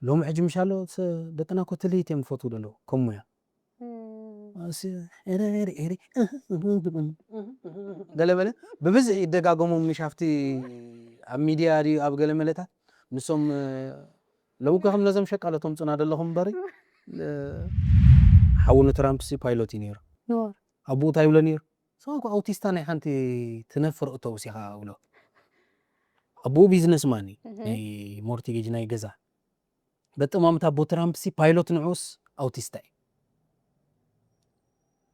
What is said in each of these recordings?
ሎሚ ሕጂ ምሻሎ ደቅና ኮ ትልሂት እዮም ዝፈትዉ ዘለዉ ከም ሙያ። ገለ በለ ብብዝሒ ይደጋገሞም ምሽ ኣብቲ ኣብ ሚድያ ድዩ ኣብ ገለ መለታት ንሶም ሎሚ ከ ከም ነዞም ሸቃሎ ተምፁና ዘለኹም እምበሪ። ሓውኑ ትራምፕ ሲ ፓይሎት እዩ ነይሩ። ኣቡኡ እንታይ ይብሎ ነይሩ? ሰው ኣውቲስታ ናይ ሓንቲ ትነፍር እተውስ ኢኻ ብሎ። ኣቡኡ ቢዝነስ ማን እዩ፣ ናይ ሞርቲጌጅ ናይ ገዛ። በጥማምታ ኣቦ ትራምፕ ሲ ፓይሎት ንዑስ ኣውቲስታ እዩ።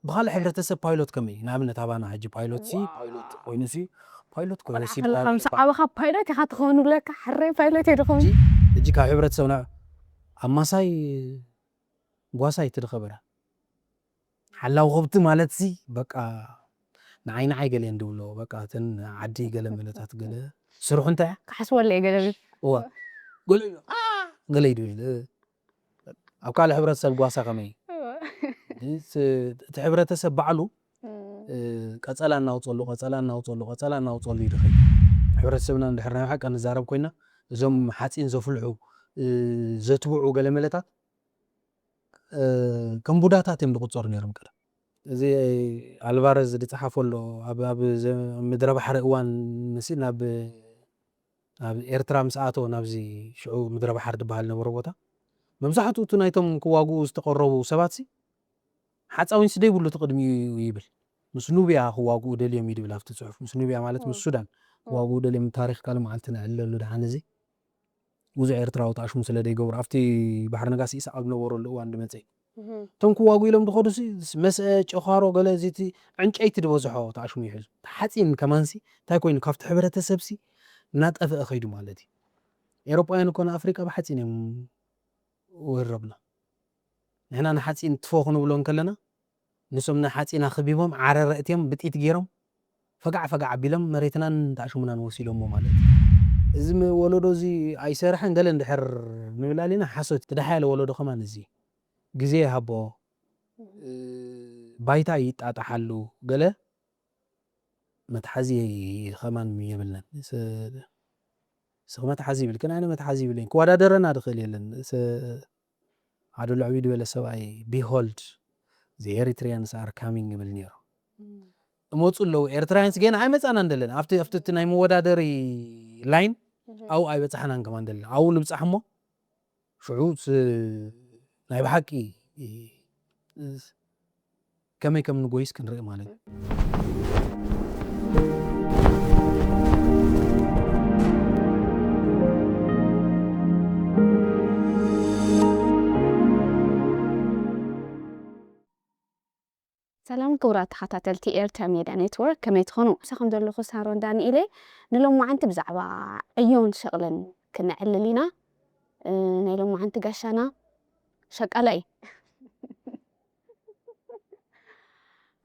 ብኻልእ ሕብረተሰብ ፓይሎት ከመይ እዩ? ንኣብነት ኣባና ሕጂ ፓይሎት ሲ ፓይሎት ኮይኑ ሲ ፓይሎት ኮይኑ ሲ ከም ሰዓብኻ ፓይሎት ኢኻ ትኸውን ብለካ ሕረይ ፓይሎት እየ ዝኸውን። ሕጂ ካብ ሕብረተሰብና ኣማሳይ ጓሳይ ትድኸበራ ሓላው ከብቲ ማለት ሲ በቃ ንዓይ ንዓይ ገለ እንድብሎ በቃ እተን ዓዲ ገለ መለታት ገለ ስርሑ እንታይ ክሓስበለ እየ ገለ እዋ ገለ ኢሉ ገለ ኢሉ ኣብ ካልእ ሕብረተሰብ ጓሳ ከመይ እቲ ሕብረተሰብ ባዕሉ ቀፀላ እናውፀሉ ቀፀላ እናውፀሉ ቀፀላ እናውፀሉ ይድኸ ሕብረተሰብና እንድሕር ናይ ሓቂ ንዛረብ ኮይና እዞም ሓፂን ዘፍልሑ ዘትብዑ ገለ መለታት ከም ቡዳታት እዮም ዝቁፀሩ ነይሮም ቀደም። እዚ ኣልቫረዝ ዝፀሓፎ ኣሎ ኣብ ምድረ ባሕሪ እዋን ምስ ናብ ኣብ ኤርትራ ምስ ኣተወ ናብዚ ሽዑ ምድረ ባሕሪ ዝበሃል ነበረ ቦታ መብዛሕትኡ እቲ ናይቶም ክዋግኡ ዝተቀረቡ ሰባት ሲ ሓፃዊንስ ደይብሉ እቲ ቅድሚኡ ይብል ምስ ኑብያ ክዋግኡ ደልዮም እዩ ድብል ኣብቲ ፅሑፍ ምስ ኑብያ ማለት ምስ ሱዳን ክዋግኡ ደልዮም ታሪክ ካልእ መዓልቲ ነዕልለሉ ደሓን እዚ ብዙሕ ኤርትራዊ ተኣሽሙ ስለ ዘይገብሩ ኣብቲ ባሕሪ ነጋሲ ኢሳቅ ኣብ ነበረሉ እዋን ድመፀ እቶም ክዋጉ ኢሎም ድኸዱ መስአ ጨኻሮ ገለ እዚ እቲ ዕንጨይቲ ዝበዝሖ ተኣሽሙ ይሕዙ ሓፂን ከማንሲ እንታይ ኮይኑ ካብቲ ሕብረተሰብሲ እናጠፍአ ከይዱ ማለት እዩ ኤሮጳውያን እኮ ንኣፍሪቃ ብሓፂን እዮም ወረብና ንሕና ንሓፂን ትፎ ክንብሎ እንከለና ንሶም ንሓፂን ኣኽቢቦም ዓረረ እትዮም ብጢት ገይሮም ፈጋዕ ፈጋዕ ኣቢሎም መሬትናን ተኣሽሙናን ወሲዶሞ ማለት እዩ። እዚ ወለዶ እዚ ኣይሰርሐን ገለ እንድሕር ንብል ኣሊና ሓሶት ትደሓያለ ወለዶ ከማን እዚ ግዜ ይሃቦ ባይታ ይጣጣሓሉ ገለ መትሓዚ ከማን የብልናን። ስኽ መትሓዚ ይብልክን ኣነ መትሓዚ ይብለኝ ክወዳደረና ድኽእል የለን። ሓደ ልዕቢ ዝበለ ሰብኣይ behold the Eritreans are coming ይብል ነይሩ። እመፁ ኣለዉ ኤርትራውያንስ ገና ኣይመፃና እንደለን ኣብቲ ኣብቲ እቲ ናይ መወዳደሪ ላይን ኣብኡ ኣይበፃሕናን ከማ እንደለን ኣብኡ ንብፃሕ እሞ ሽዑ ናይ ብሓቂ ከመይ ከም ንጎይስ ክንርኢ ማለት እዩ። ሰላም ክቡራት ተኸታተልቲ ኤርትራ ሜድያ ኔትወርክ ከመይ ትኾኑ? ምሳኹም ዘለኹ ሳሮን ዳንኤል እየ። ንሎማዓንቲ ብዛዕባ ዕዮን ሸቕልን ክነዕልል ኢና። ናይ ሎማዓንቲ ጋሻና ሸቃላ እዩ።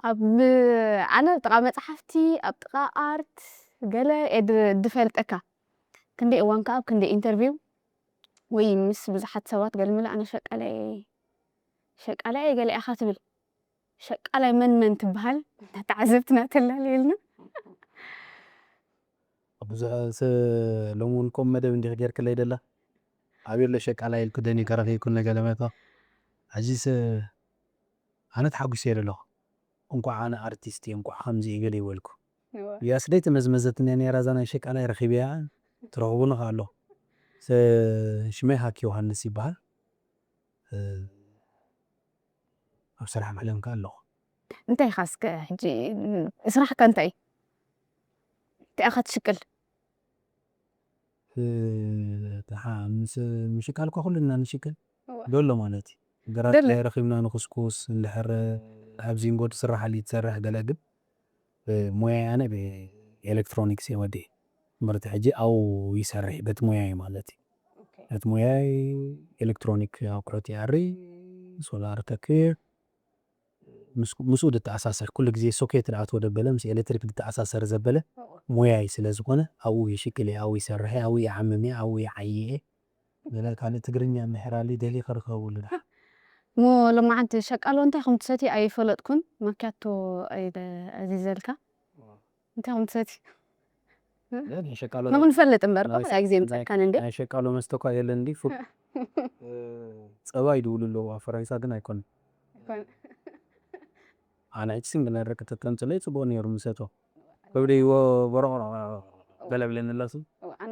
ኣብ ኣነ ኣብ ጥቓ መፅሓፍቲ ኣብ ጥቓ ኣርት ገለ እየ ድፈልጠካ። ክንደይ እዋን ከዓ ኣብ ክንደይ ኢንተርቪው ወይ ምስ ብዙሓት ሰባት ገልምለ ኣነ ሸቃላ እየ ሸቃላ እየ ገለ ኢኻ ትብል። ሸቃላይ መን መን ትበሃል ተዓዘብትና ተላልየልና። ብዙሕ ሎሚ እውን ከም መደብ እንዲኽ ጌርክለይ ደላ ኣበይ ኣሎ ሸቃላይ ኢልኩ ደኒ ከረኺብኩ ነገለ መቶ ሕጂስ ኣነ ተሓጒሰ እየ ዘለኹ እንኳዕ ኣነ ኣርቲስት እየ እንኳዕ ከምዚ እየ ገለ ይበልኩ ያስደይ ተመዝመዘትኒ ነራ እዛ ናይ ሸቃላይ ረኺበያ ትረኽቡኒ ከ ኣሎ ሽመይ ሃክ ዮሃንስ ይበሃል ኣብ ስራሕ ምሕለንካ ኣለኹ። እንታይ ኢኻ እስከ ሕጂ ስራሕካ እንታይ እንታይ ኢኻ ትሽቅል? ምስ ምሽቃል እኳ ኩልና ንሽቅል ደሎ ማለት እዩ። ግራት ደሎ። ላይ ረኺብና ንኹስኩስ እንድሕር ኣብ ዚንጎ ትስራሓሉ ትሰርሕ ገለ ግን ሞያይ ኣነ ብኤሌክትሮኒክስ እየ ወዲእ ትምህርቲ ሕጂ ኣብኡ ይሰርሕ በቲ ሞያይ ማለት እዩ። በቲ ሞያይ ኤሌክትሮኒክ ኣቑሑት ይኣሪ፣ ሶላር ተክር፣ ምስኡ ዝተኣሳሰር ኩሉ ግዜ ሶኬት ዝኣትዎ ዘበለ ምስ ኤሌክትሪክ ዝተኣሳሰር ዘበለ ሞያይ ስለ ዝኾነ ኣብኡ ይሽቅል እየ፣ ኣብኡ ይሰርሕ እየ፣ ኣብኡ ይዓምም እየ፣ ኣብኡ ይዓዪ እየ። ገለ ካልእ ትግርኛ ምሕራሊ ደሊ ከርከቡሉ ድሓ ሞ ሎማዓንቲ ሸቃሎ እንታይ ከም ትሰትዩ ኣይፈለጥኩን። ማኪያቶ ኣዚዘልካ እንታይ ከም ትሰትዩ ንኽንፈልጥ እምበር ብክልኣ ግዜ ምፀካን እንዲ ናይ ሸቃሎ መስተ እኳ የለን እንዲ ፉቅ እ፣ ጸባ ይድውሉ ኣለዉ፣ ኣብ ፈረንሳ ግን ኣይኮነን። ኣነ ሕጂ ሲንግል ነይረ ከተተንጽለይ ጽቡቕ ነይሩ ምሰቶ። ከብደይዎ በረቕረቕ በለብለኒ ኣለሱ።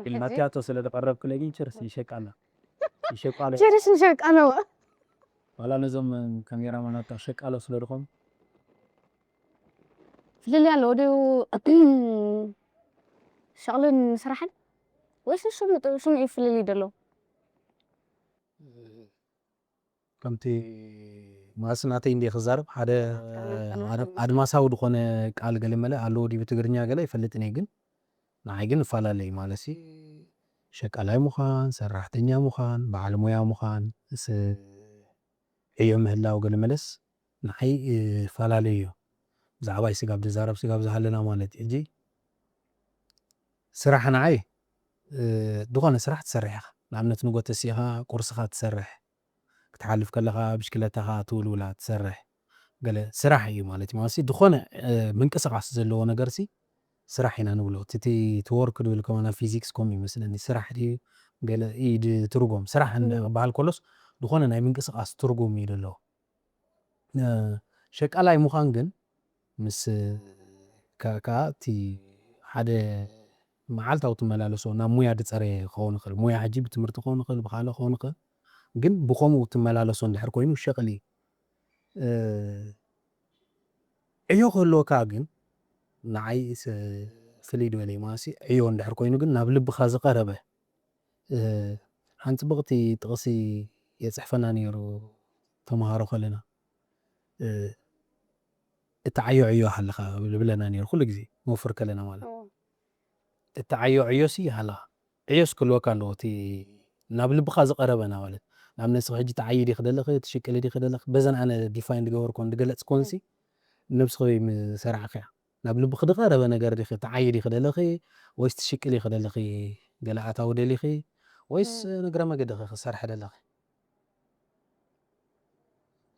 ኢልናትያቶ ስለ ዝቐረብክለይ ግን ቸርስ ይሸቃለ። ይሸቃለ። ቸርስ ይሸቃለ። ዋላ ነዞም ካሜራማናት ሸቃሎ ስለ ዝኾኑ። ፍልልይ ኣለዎ ድዩ? ሸቕልን ስራሕን? ወይስ ንሱ ምጥ-፣ ሽምኡ እዩ ፍልልይ ደሎ? ከምቲ ማስ ናተይ እንደ ክዛረብ ሓደ ኣድማ-፣ ኣድማ-፣ ኣድማሳዊ ዝኾነ ቃል ገለ መለ ኣለዎ ድዩ ብትግርኛ ገለ ይፈልጥን እየ፣ ግን ንዓይ ግን እፈላለዩ ማለት ሲ ሸቃላይ ምዃን፣ ሰራሕተኛ ምዃን፣ በዓል ሞያ ምዃን፣ ስ-፣ ዕዮ ምህላው ገለ መለስ ንዓይ፣ እ፣ እፈላለዩ እዩ። ብዛዕባይ ስጋብ ድዛረብ ስጋብ ዝሃለና ማለት እዩ። ሕጂ ስራሕ ንዓይ፣ እ፣ ዝኾነ ስራሕ ትሰርሕ ኢኻ። ንኣብነት ንጎ ተሲኻ ቁርስኻ ትሰርሕ፣ ክትሓልፍ ከለኻ ብሽክለታኻ ትውልውላ ትሰርሕ፣ ገለ ስራሕ እዩ ማለት እዩ። ማለት ሲ ዝኾነ፣ እ፣ ምንቅስቓስ ዘለዎ ነገር ሲ ስራሕ ኢና ንብሎ። እቲ፣ እቲ፣ እቲ ወርክ ድብል ከማና ፊዚክስ ከምኡ ይመስለኒ። ስራሕ ድዩ ገለ ኢድ ትርጉም። ስራሕ እም። ክበሃል ከሎስ ዝኾነ ናይ ምንቅስቓስ ትርጉም እዩ ዘለዎ። እ፣ ሸቃላይ ምዃን ግን ምስ ከ-፣ ከኣ እቲ ሓደ መዓልታዊ ትመላለሶ ናብ ሙያ ድጸረየ ክኸውን ይኽእል። ሙያ ሕጂ ብትምህርቲ ክኸውን ይኽእል፣ ብኻልእ ክኸውን ይኽእል። ግን ብኸምኡ ትመላለሶ እንድሕር ኮይኑ ሸቕሊ፣ እ፣ ዕዮ ክህልወካ ግን ንዓይ ስ-፣ ፍልይ ዝበለ እዩ። ማለት ዕዮ እንድሕር ኮይኑ ግን ናብ ልብኻ ዝቐረበ፣ እ፣ ሓንቲ ጽብቕቲ ጥቕሲ የጽሕፈና ነይሩ ተምሃሮ ከለና። እ፣ "እትዓዮ ዕዮ ሃለኻ" ዝብለና ነይሩ ኩሉ ግዜ መውፍር ከለና ማለት። እዎ። "እትዓዮ ዕዮሲ ሃለኻ፣ ዕዮስ ክህልወካ ኣለዎ፣ እቲ ናብ ልብኻ ዝቐረበ" እናበለት። ንኣብነት ንስኺ ሕጂ ትዓዪ ዲኺ ደለኺ፣ ትሽቅሊ ዲኺ ደለኺ፣ በዘን ኣነ ዲፋይን ዝገበርኮን ዝገለጽኮንሲ እም። ነብስኺ ምስ ሰራዕክያ። ናብ ልብኺ ዝቐረበ ነገር ዲኺ ትዓዪ ዲኺ ደለኺ፣ ወይስ ትሽቅሊ ዲኺ ደለኺ፣ ገለ ኣታዊ ደሊኺ፣ ወይስ እም። ንግረ መገድኺ ክትሰርሒ ደለኺ?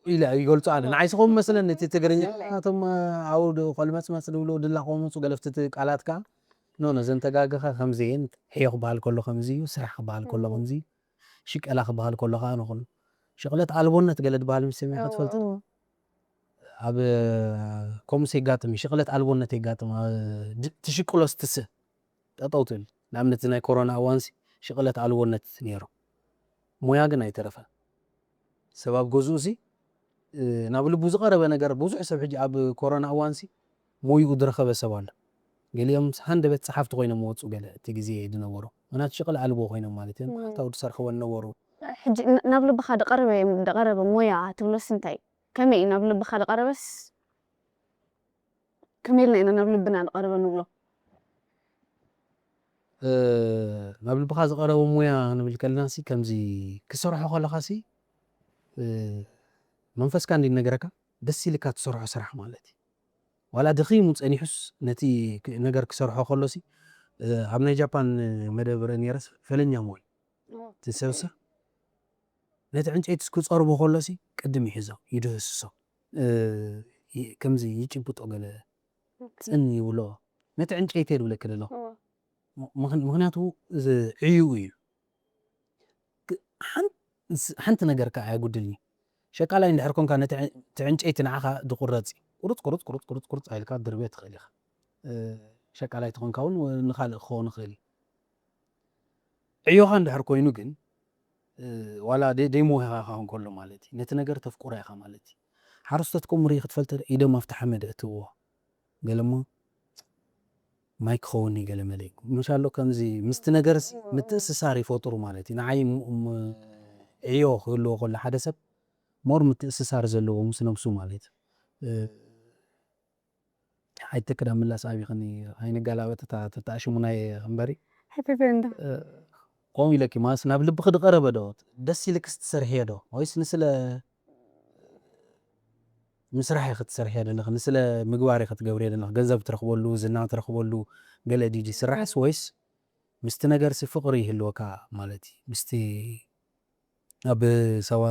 ኢለ ይገልጾ ኣነ። ንዓይ ስኹም መስለኒ እቲ ትግርኛ ብፍላይ። ናቶም፣ ኣው ድ-፣ ቆልመጽመጽ ድብሉ ድላ ቆመጹ ገለፍቲ እቲ ቃላት ከኣ፣ ኖ፣ ኖ፣ ዘንተጋግኻ ከምዚ እየን፣ ዕዮ ክበሃል ከሎ ከምዚ እዩ፣ ስራሕ ክበሃል ከሎ እም። ከምዚ እዩ፣ ሽቀላ ክበሃል ከሎ ከኣ ንኹሉ። ሽቕለት ኣልቦነት ገለ ድበሃል ምስ ሰሚዕካ እዎ፣ ትፈልጥ? እዎ። ኣብ፣ ከምኡስ የጋጥም እዩ፣ ሽቕለት ኣልቦነት የጋጥም። ኣብ ድ-፣ ትሽቅሎስ ትስእ። ጠጠው ትብል። ንኣብነት፣ እዚ ናይ ኮሮና እዋንሲ ሽቕለት ኣልቦነት ነይሩ። ሞያ ግን ኣይተረፈን። ሰብ ኣብ ገዝኡሲ፣ እ፣ ናብ ልቡ ዝቐረበ ነገር፣ ብዙሕ ሰብ ሕጂ ኣብ ኮሮና እዋንሲ ሞይኡ ዝረኸበ ሰብ ኣሎ። ገሊኦም ሃንደበት ጸሓፍቲ ኮይኖም ወጹ፣ ገለ እቲ ግዜ ዝነበሩ። ምኽንያቱ ሽቕለ ኣልቦ ኮይኖም ማለት እዮም። እም። ሓንታ ወዲ ሰርሕወን ነበሩ። ሕጂ ን-፣ ናብ ልብኻ ዝቐረበ፣ ዝቐረበ ሞያ ትብሎስ እንታይ? ከመይ እዩ ናብ ልብኻ ዝቐረበስ? ከመይ ኢልና ኢና ናብ ልብና ዝቐረበ ንብሎ? እ፣ ናብ ልብኻ ዝቐረበ ሞያ ክንብል ከለናሲ፣ ከምዚ ክሰርሖ ከለኻሲ፣ እ፣ መንፈስካ እንዲ ነገረካ፣ ደስ ኢልካ ትሰርሖ ስራሕ ማለት እዩ። ዋላ ደኺሙ ጸኒሑስ፣ ነቲ ክ-፣ ነገር ክሰርሖ ከሎሲ፣ እ፣ ኣብ ናይ ጃፓን መደብ ርእየ ነይረስ፣ ፈለኛ ሞይ። ኦ። እቲ ሰብሰ፣ ነቲ ዕንጨይትስ ክጸርቦ ከሎሲ፣ ቅድም ይሕዞ፣ ይድህስሶ። እ፣ ይ-፣ ከምዚ ይጭብጦ ገለ ኦኬ። ጽን ይብሎ። ነቲ ዕንጨይቲ እየ ዝብለኪ ዘለኹ። እዎ። ምኽ-፣ ምኽንያቱ እዚ ዕዩ እዩ። ክ-፣ ሓን-፣ ስ-፣ ሓንቲ ነገር ከኣ ኣየጉድልን እዩ። ሸቃላይ እንድሕር ኮንካ ነቲ ዕ-፣ እቲ ዕንጨይቲ ንዓኻ ዝቁረጽ እዩ። ቁርጽ፣ ቁርጽ፣ ቁርጽ፣ ቁርጽ፣ ቁርጽ ኣኢልካ ክትድርብዮ ትኽእል ኢኻ። እ፣ ሸቃላይ ተኾንካ እውን ንኻልእ ክኸውን ይኽእል እዩ። ዕዮኻ እንድሕር ኮይኑ ግን፣ እ፣ ዋላ ደይ-፣ ደይሞያኻ ክኸውን ከሎ ማለት እዩ። ነቲ ነገር ተፍቅሮ ኢኻ ማለት እዩ። ሓረስቶት ከምኡ ርኢ ክትፈልጥ ኢዶም ኣብቲ ሓመድ የእትውዎ። ገለ እሞ ማይ ክኸውን እዩ ገለ መለ። ምሻሎ ከምዚ ምስቲ ነገርስ እዎ፣ እዎ። ምትእስሳር ይፈጥሩ ማለት እዩ። ንዓይ ም-፣ ም-፣ ዕዮ ክህልዎ ከሎ ሓደ ሰብ ሞር ምትእስሳር ዘለዎ ምስ ነብሱ ማለት እዩ። እ፣ ሓይትክዳ ምላስ ኣቢኽኒ ኣይንገላበጥ እታ ተጣሽሙናይ እምበሪ። ሕፍፍ እንዶ። እ፣ ከምኡ ኢለኪ ማለት ናብ ልብኺ ዝቐረበ ዶ ደስ ኢልክስ ትሰርሕዮ ዶ? ወይስ ንስለ ምስራሕ ኢኺ ትሰርሕዮ ዘለኺ? ንስለ ምግባር ኢኺ ትገብርዮ ዘለኺ? ገንዘብ ትረኽበሉ፣ ዝና ትረኽበሉ ገለ ድዩ ዝስራሕስ ወይስ ምስቲ ነገርሲ ፍቕሪ ይህልወካ ማለት እዩ? ምስቲ ኣብ ሳዋ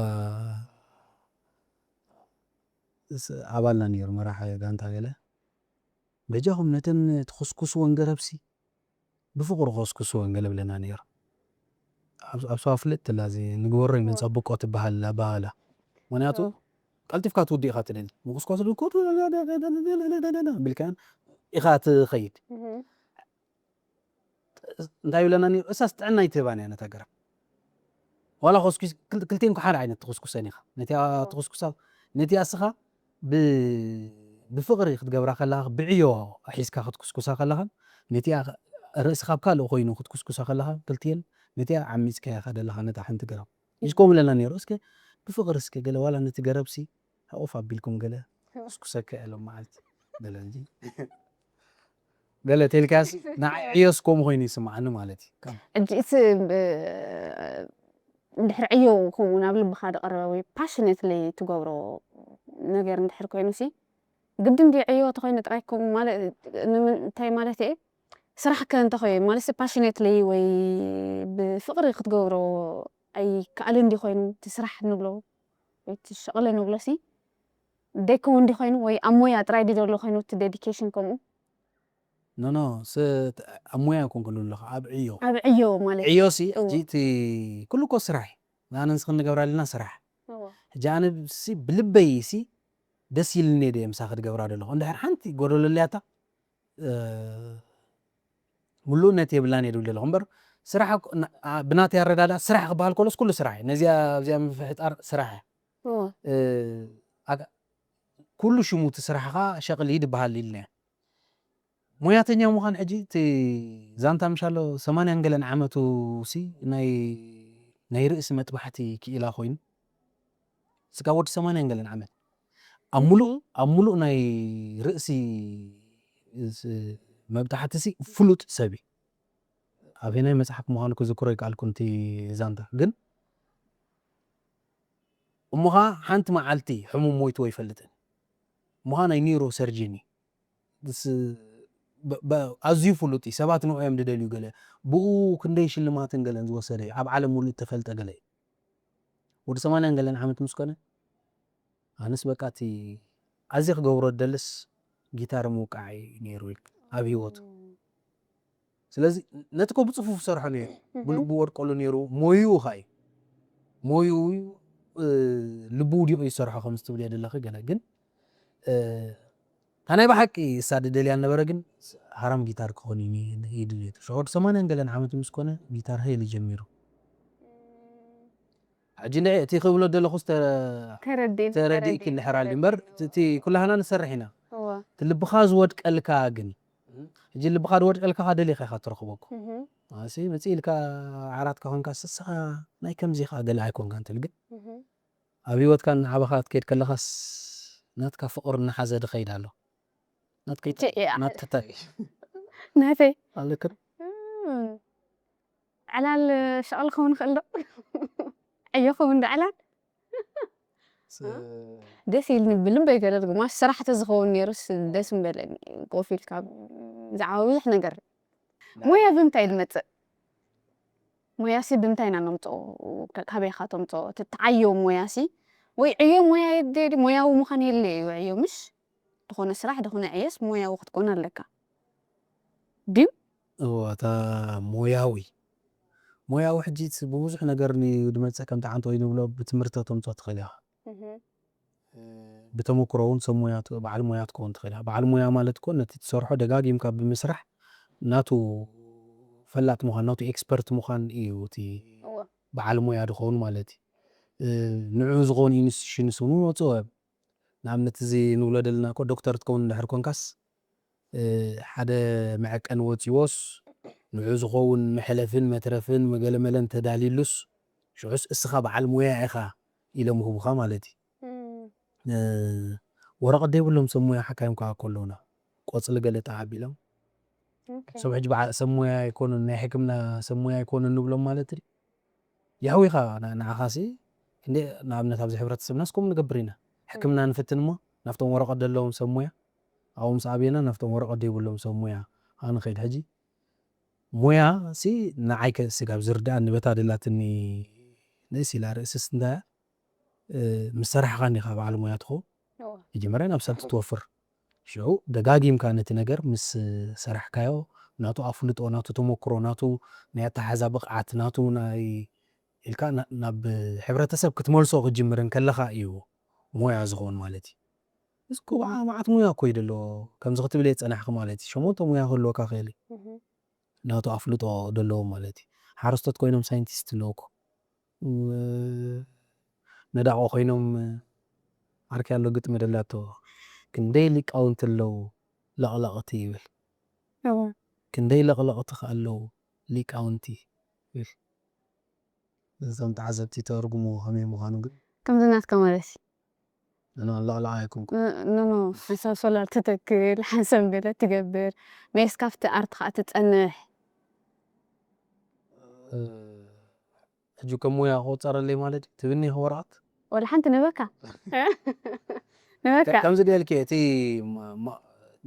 ስ-፣ ኣባልና ነይሩ መራሕ ጋንታ ገለ፣ በጃኹም ነተን ትኹስኩስወን ገረብሲ ብፍቕሪ ኮስኩስወን ገለ ብለና ነይሩ። ኣብ ኣብ ሰዋ ፍልጥ ትላ እዚ ንግበሮ እዩ እዎ። ንጸብቆ ትበሃል ኣባባላ። ምኽንያቱ እዎ። ቀልጢፍካ ትውድእ ኢኻ ትደሊ። ምኹስኳስ ድኮ ቢልካን ኢኻ ትኸይድ። እህ። እንታይ ይብለና ነይሩ? እሳስ ጥዕና ኣይትህባን እያ ነታ ገረብ። ዋላ ኹስኩስ-፣ ክል-፣ ክልቲኤን እኮ ሓደ ዓይነት ትኹስኩሰን ኢኻ። ነቲኣ እዎ። ትኹስኩሳ፣ ነቲኣ እስኻ ብ-፣ ብፍቕሪ ክትገብራ ከለኻ፣ ብዕዮ ሒዝካ ክትኩስኩሳ ከለኻ፣ ነቲኣ ርእስኻ ኣብ ካልእ ኮይኑ ክትኩስኩሳ ከለኻ፣ ክልቲኤን ነቲኣ ዓሚጽካያ ኢኻ ደለኻ ነታ ሓንቲ ገረብ። እሺ፣ ከምኡ ኢለና ነይሩ። እስከ ብፍቕሪ እስከ ገለ ዋላ ነቲ ገረብሲ ሕቑፍ ኣቢልኩም ገለ እዎ። ኩስኩሰካ ኢሎም መዓልቲ ገለ እንጂ። ገለ ቴልካስ ንዓይ ዕዮስ ከምኡ ኮይኑ ይስምዓኒ ማለት እዩ። ሕጂ እቲ ብ-፣ እንድሕር ዕዮ ከምኡ ናብ ልብኻ ዝቐረበ ወይ ፓሽኔትሊ ትገብሮ ነገር እንድሕር ኮይኑ ሲ፣ ግድን ድዩ ዕዮ ተኾይኑ ጥራይ ከምኡ ማለ-፣ ንምንታይ ማለት እየ? ስራሕ ከ እንተኾየ፣ ማለት ሲ ፓሽኔትሊ ወይ ብፍቕሪ ክትገብሮ ኣይከኣልን ድዩ ኮይኑ እቲ ስራሕ ንብሎ ወይ እቲ ሸቕለ ንብሎ ሲ ደይከውን ድዩ ኮይኑ ወይ ኣብ ሞያ ጥራይ ድዩ ዘሎ ኮይኑ እቲ ዴዲኬሽን ከምኡ? ኖ፣ ኖ፣ ስ-፣ ኣብ ሞያ ኣይኮንኩን ኣለኹ፣ ኣብ ዕዮ። ኣብ ዕዮ ማለት ዕዮ ሲ፣ እዎ። ሕጂ እቲ ኩሉ እኮ ስራሕ እዩ። ኣነ ንስኽን ንገብራ ኣለና ስራሕ። እዎ። ሕጂ ኣነ ሲ ብልበይ ሲ ደስ ኢልኒ እየ ምሳኺ ድገብራ ዘለኹ። እንድሕር ሓንቲ ጎደሎ ኣለያታ፣ እ፣ ምሉእነት የብላን እየ ድብል ዘለኹ። እምበር ስራሕ እኮ፣ ና-፣ ኣ-፣ ብናተይ ኣረዳዳ ስራሕ ክበሃል ከሎስ ኩሉ ስራሕ እዩ። ነዚኣ ኣብዚኣ ምፍሕጣር ስራሕ እያ። እዎ። እ፣ ኣጋ-፣ ኩሉ ሽሙ እቲ ስራሕኻ ሸቕሊ ድበሃል ኢልና። ሞያተኛ ምዃን ሕጂ እቲ ዛንታ ምሻሎ ሰማንያን ገለን ዓመቱ ሲ ናይ፣ ናይ ርእሲ መጥባሕቲ ክኢላ ኮይኑ። ስጋ ወዲ ሰማንያን ገለን ዓመት። ኣብ ሙሉእ፣ እህ። ኣብ ሙሉእ ናይ ርእሲ ስ-፣ መብጣሕቲ ሲ ፍሉጥ ሰብ እዩ። ኣበየናይ መጽሓፍ ምዃኑ ክዝክሮ ይከኣልኩ እቲ ዛንታ። ግን እሞ ኸዓ ሓንቲ መዓልቲ ሕሙም ሞይቱ ኣይፈልጥን። እሞ ኸዓ ናይ ኒውሮ ሰርጅን እዩ። ስ-፣ በ-፣ በ-፣ ኣዝዩ ፍሉጥ እዩ። ሰባት ንዑ እዮም ዝደልዩ ገለ። ብኡ ክንደይ ሽልማትን ገለን ዝወሰደ እዩ። ኣብ ዓለም ሙሉእ እተፈልጠ ገለ እዩ። ወዲ ሰማንያን ገለን ዓመት ምስ ኮነ፣ ኣነስ በቃ እቲ ኣዝየ ክገብሮ ዝደልስ ጊታር ምውቃዕ እዩ ነይሩ ኢሉ ኣብ ህይወቱ። እም። ስለዚ ነቲ እኮ ብጽፉፍ ዝሰርሖ ነይሩ። እህ። ብልቡ ወድቀሉ ነይሩ። ሞይኡ ኸኣ እዩ። ሞይኡ፣ እ፣ ልቡ ውዲቑ እዩ ዝሰርሖ ከምዚ ትብልዮ ዘለኺ ገለ። ግን፣ እ፣ እታ ናይ ብሓቂ እሳ ድደልያ ነበረ ግን ሃራም ጊታር ክኾን እዩ ኒ-፣ ይድልዮ። ሽዑ ወዲ ሰማንያን ገለን ዓመት ምስ ኮነ ጊታር ሄል ጀሚሩ። ሕጂ ንዒ እቲ ክብሎ ዘለኹስ ተ-፣ ተረዲእን፣ ተረዲእኪ ተረዲእን። እንድሕር ኣልዩ እምበር፣ እቲ፣ እቲ ኩላህና ንሰርሕ ኢና። እወ። እቲ ልብኻ ዝወድቀልካ ግን፣ ሕጂ ልብኻ ዝወድቀልካ ኸኣ ደሊኻ ኢኻ ትረኽቦ እኮ። እህ። ኣሲ መጺእ ኢልካ ዓራትካ ኮንካ፣ ስስኻ ናይ ከምዚ ኢኻ ገለ ኣይኮንካን ትብል ግን፣ እህ። ኣብ ህይወትካ እናዓበኻ ክትከይድ ከለኻስ ናትካ ፍቕሪ እናሓዘ ዝኸይድ ኣሎ። ናትካ እቺ እያ። ናትካ እንታይ? ናተይ። ኣለክን? እም። ዕላል ሸቕሊ ክኸውን ይኽእል ዶ? ዕዮ ክኸውን ዶ ዕላል? ስ-፣ ደስ ኢልኒ ብልበይ ገለ ድግማሽ ስራሕ ተዝኸውን ነይሩስ ደስ ምበለኒ። ኮፍ ኢልካ ብዛዕባ ብዙሕ ነገር። ናይ ሞያ ብምንታይ ዝመጽእ? ሞያሲ ብምንታይ ኢና ነምጽኦ? ከ-፣ ካበይ ኢኻ ተምጽኦ? እቲ ትዓዮ ሞያሲ ወይ ዕዮ ሞያ የድልዮ ድዩ? ሞያዊ ምዃን የድልዮ እዩ ዕዮ፣ ምሽ? ዝኾነ ስራሕ፣ ዝኾነ ዕዮስ ሞያዊ ክትኮን ኣለካ። ድዩ? እወ፣ እታ ሞያዊ። ሞያዊ ሕጂ እቲ ብብዙሕ ነገር ንዩ ድመጽእ ከም ጠዓንቶ ወይ ንብሎ ብትምህርቲ ተምጽኦ ትኽእል ኢኻ። እህ። ብተመክሮ እውን ሰብ ሞያ ት-፣ በዓል ሞያ ትከውን ትኽእል ኢኻ። በዓል ሞያ ማለት እኮ ነቲ ትሰርሖ ደጋጊምካ ብምስራሕ ናቱ ፈላጥ ምዃን፣ ናቱ ኤክስፐርት ምዃን እዩ እቲ እወ። በዓል ሞያ ድኸውን ማለት እዩ። እ፣ ንዕኡ ዝኾኑ ኢንስቲትዩሽንስ እውን ይወፅኡ እዮም። ንኣብነት እዚ ንብሎ ዘለና እኮ ዶክተር ትከውን እንድሕር ኮንካስ፣ እ፣ ሓደ መዐቀኒ ወፂዎስ ንዕኡ ዝኸውን መሕለፍን መትረፍን መገለመለን ተዳልዩሉስ ሽዑስ እስኻ በዓል ሞያ ኢኻ ኢሎም ይህቡኻ ማለት እዩ። እም። እ፣ ወረቐት ዘይብሎም ሰብ ሞያ ሓካይም ከዓ እኮ ኣለውና። ቆፅሊ ገለ ጣዕ ኣቢሎም። ኦኬ። ሰብ ሕጂ በዓ-፣ ሰብ ሞያ ኣይኮኑን፣ ናይ ሕክምና ሰብ ሞያ ኣይኮኑን ንብሎም ማለት ድዩ? የሕዊኻ ን-፣ ንዓኻሲ ክንደይ ንኣብነት ኣብዚ ሕብረተሰብናስ ከምኡ ንገብር ኢና። ሕክምና ንፍትን እሞ ናብቶም ወረቐት ዘለዎም ሰብ ሞያ፣ ኣብኡ ምስ ኣብየና ናብቶም ወረቐት ዘይብሎም ሰብ ሞያ ኸዓ ንኸይድ። ሕጂ ሞያሲ ንዓይ ከ ስጋብ ዝርድኣኒ በታ ደላትኒ ንእስ ኢላ ርእስስ እንታይ እያ? እ፣ ምስ ሰራሕኻ እንዲኻ በዓል ሞያ ትኸውን። እወ። መጀመርያ ናብ ሰብ ትወፍር። ሽዑ ደጋጊምካ ነቲ ነገር ምስ ሰራሕካዮ፣ ናቱ ኣፍልጦ፣ ናቱ ተመክሮ፣ ናቱ ናይ ኣተሓሕዛ ብቕዓት፣ ናቱ ናይ ኢልካ ናብ ሕብረተሰብ ክትመልሶ ክትጅምር እንከለኻ እዩ ሞያ ዝኸውን ማለት እዩ። እስኩ ብዓ መዓት ሙያ እኮ እዩ ደሎ። ከምዚ ክትብል እየ ዝጸናሕኪ ማለት እዩ። ሸሞንተ ሙያ ክህልወካ ክእል እዩ። ናቱ ኣፍልጦ ደለዎም ማለት እዩ። ሓረስቶት ኮይኖም ሳይንቲስት ኣለዉ እኮ። ነዳቆ ኮይኖም ዓርኪ ኣሎ ግጥሚ ደላቶ። ክንደይ ሊቃውንቲ ኣለዉ ለቕለቕቲ ይብል። ክንደይ ለቕለቕቲ ከ ኣለዉ ሊቃውንቲ ይብል። እዞም ተዓዘብቲ ተርጉሙ ከመይ ምዃኑ ግን ከምዚ ናትካ ማለት እዩ። ንለቕለቕ ኣይኮንኩ ኖኖ ሓንሳብ ሶላር ትተክል ሓንሳብ ገለ ትገብር መየስ ካብቲ ኣርት ከዓ ትፀንሕ ሕጂ ከም ሞያ ክቆፀረለይ ማለት እዩ ትብኒ ወረቐት ወላ ሓንቲ ንበካ ንበካ ከምዚ ደልኪ እቲ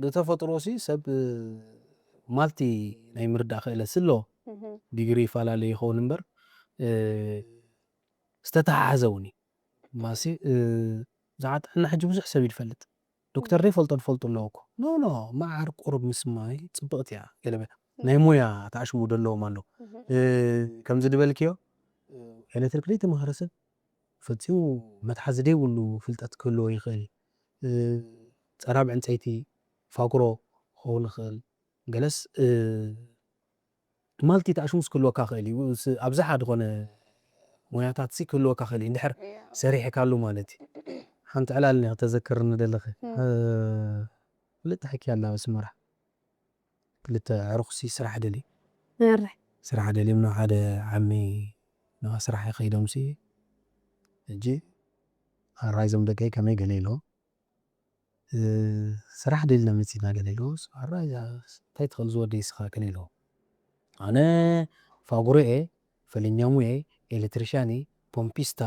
ብተፈጥሮ ሲ ሰብ ማልቲ ናይ ምርዳእ ክእለት ስሎ ዲግሪ ይፈላለዩ ይኸውን እምበር ዝተተሓሓዘ እውን እዩ ማሲ ብዛዕባ ጥዕና ሕጂ ብዙሕ ሰብ ይፈልጥ ዶክተር ደይ ፈልጦ ዝፈልጡ ኣለዎ እኮ ኖ ኖ መዓር ቁሩብ ምስ ማይ ፅብቕቲ እያ ገለ ናይ ሞያ ተኣሽሙ ደለዎም ኣሎ ከምዚ ዝበልክዮ ኤሌክትሪክ ደይ ተምሃረ ሰብ ፈፂሙ መትሓዚ ደይብሉ ፍልጠት ክህልዎ ይኽእል እዩ ፀራብ ዕንፀይቲ ፋጉሮ ክኸውን ይኽእል ገለስ ማልቲ ተኣሽሙስ ክህልወካ ክእል እዩ ኣብዝሓ ዝኾነ ሞያታት ሲ ክህልወካ ክእል እዩ እንድሕር ሰሪሕካሉ ማለት እዩ ሓንቲ ዕላል ኒ ክተዘክርኒ ደለኺ ክልተ ሕኪ ኣላ ኣስመራ ክልተ ዕሩኽሲ ስራሕ ደልዩ ስራሕ ደልዮም ናብ ሓደ ዓሚ ናብ ስራሕ ከይዶምሲ ሕጂ ኣራይዞም ደቀይ ከመይ ገለ ኢሎም ስራሕ ደልና መፂና ገለ ኢሉ ኣራይ እንታይ ትኽእል ዝወደ ይስኻ ገለ ኢሉ ኣነ ፋጉሮ እየ ፈለኛሙ እየ ኤሌክትሪሻን እየ ፖምፒስታ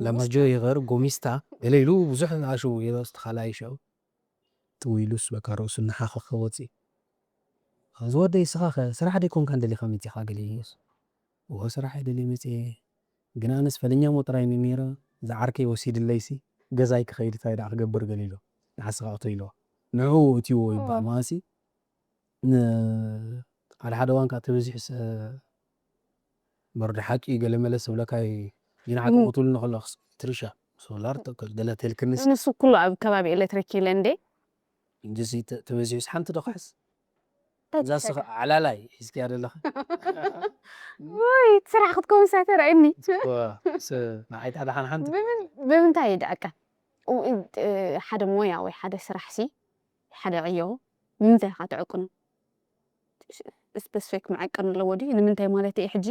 ላማጆ ይኸር ጎሚስታ ገለ ኢሉ ብዙሕ ኣሽው ይረስ ተኻላይ ሸው ጥውይሉስ በቃ ርእሱ እናሓኸኸ ወፂ ዝወደ ይስኻ ስራሕ ደይኮንካ እንደሊኻ መፂኻ ገለ ኢሉስ እዎ ስራሕ እየ ደልየ መፅየ ግን ኣነስ ፈለኛሞ ጥራይ ነይረ ዝዓርከይ ወሲድለይሲ ገዛይ ክኸይድ እንታይ ደኣ ክገብር ገለ ኢሎ ንዓስኻ ቅተይልዎ ንዕኡ እትይዎ ይበሃል ማለትሲ ሓደ ሓደ እዋን ከዓ ተበዚሑስ በርዲ ሓቂ ገለ መለ ዝብለካ ይንዓቅ ቅትሉኒ ከሎ ትርሻ ሶላር ተክል ገለ ተልክንስ ንሱ ኩሉ ኣብ ከባቢ ኤሌክትሪክ ኢለ እንዴ እንጂ ተበዚሑስ ሓንቲ ዶ ክሕስ እዛ ስኻ ዓላላይ ሒዝክያ ዘለኻ ወይ እቲ ስራሕ ክትከውን ሳ ተራእየኒ ንዓይታ ደሓን ሓንቲ ብምንታይ ይድዐቀ ሓደ ሞያ ወይ ሓደ ስራሕ ሲ ሓደ ዕዮ ንምንታይ ኢኻ ትዕቅኑ ስፐስፌክ መዐቀን ኣለዎ ድዩ ንምንታይ ማለት እዩ ሕጂ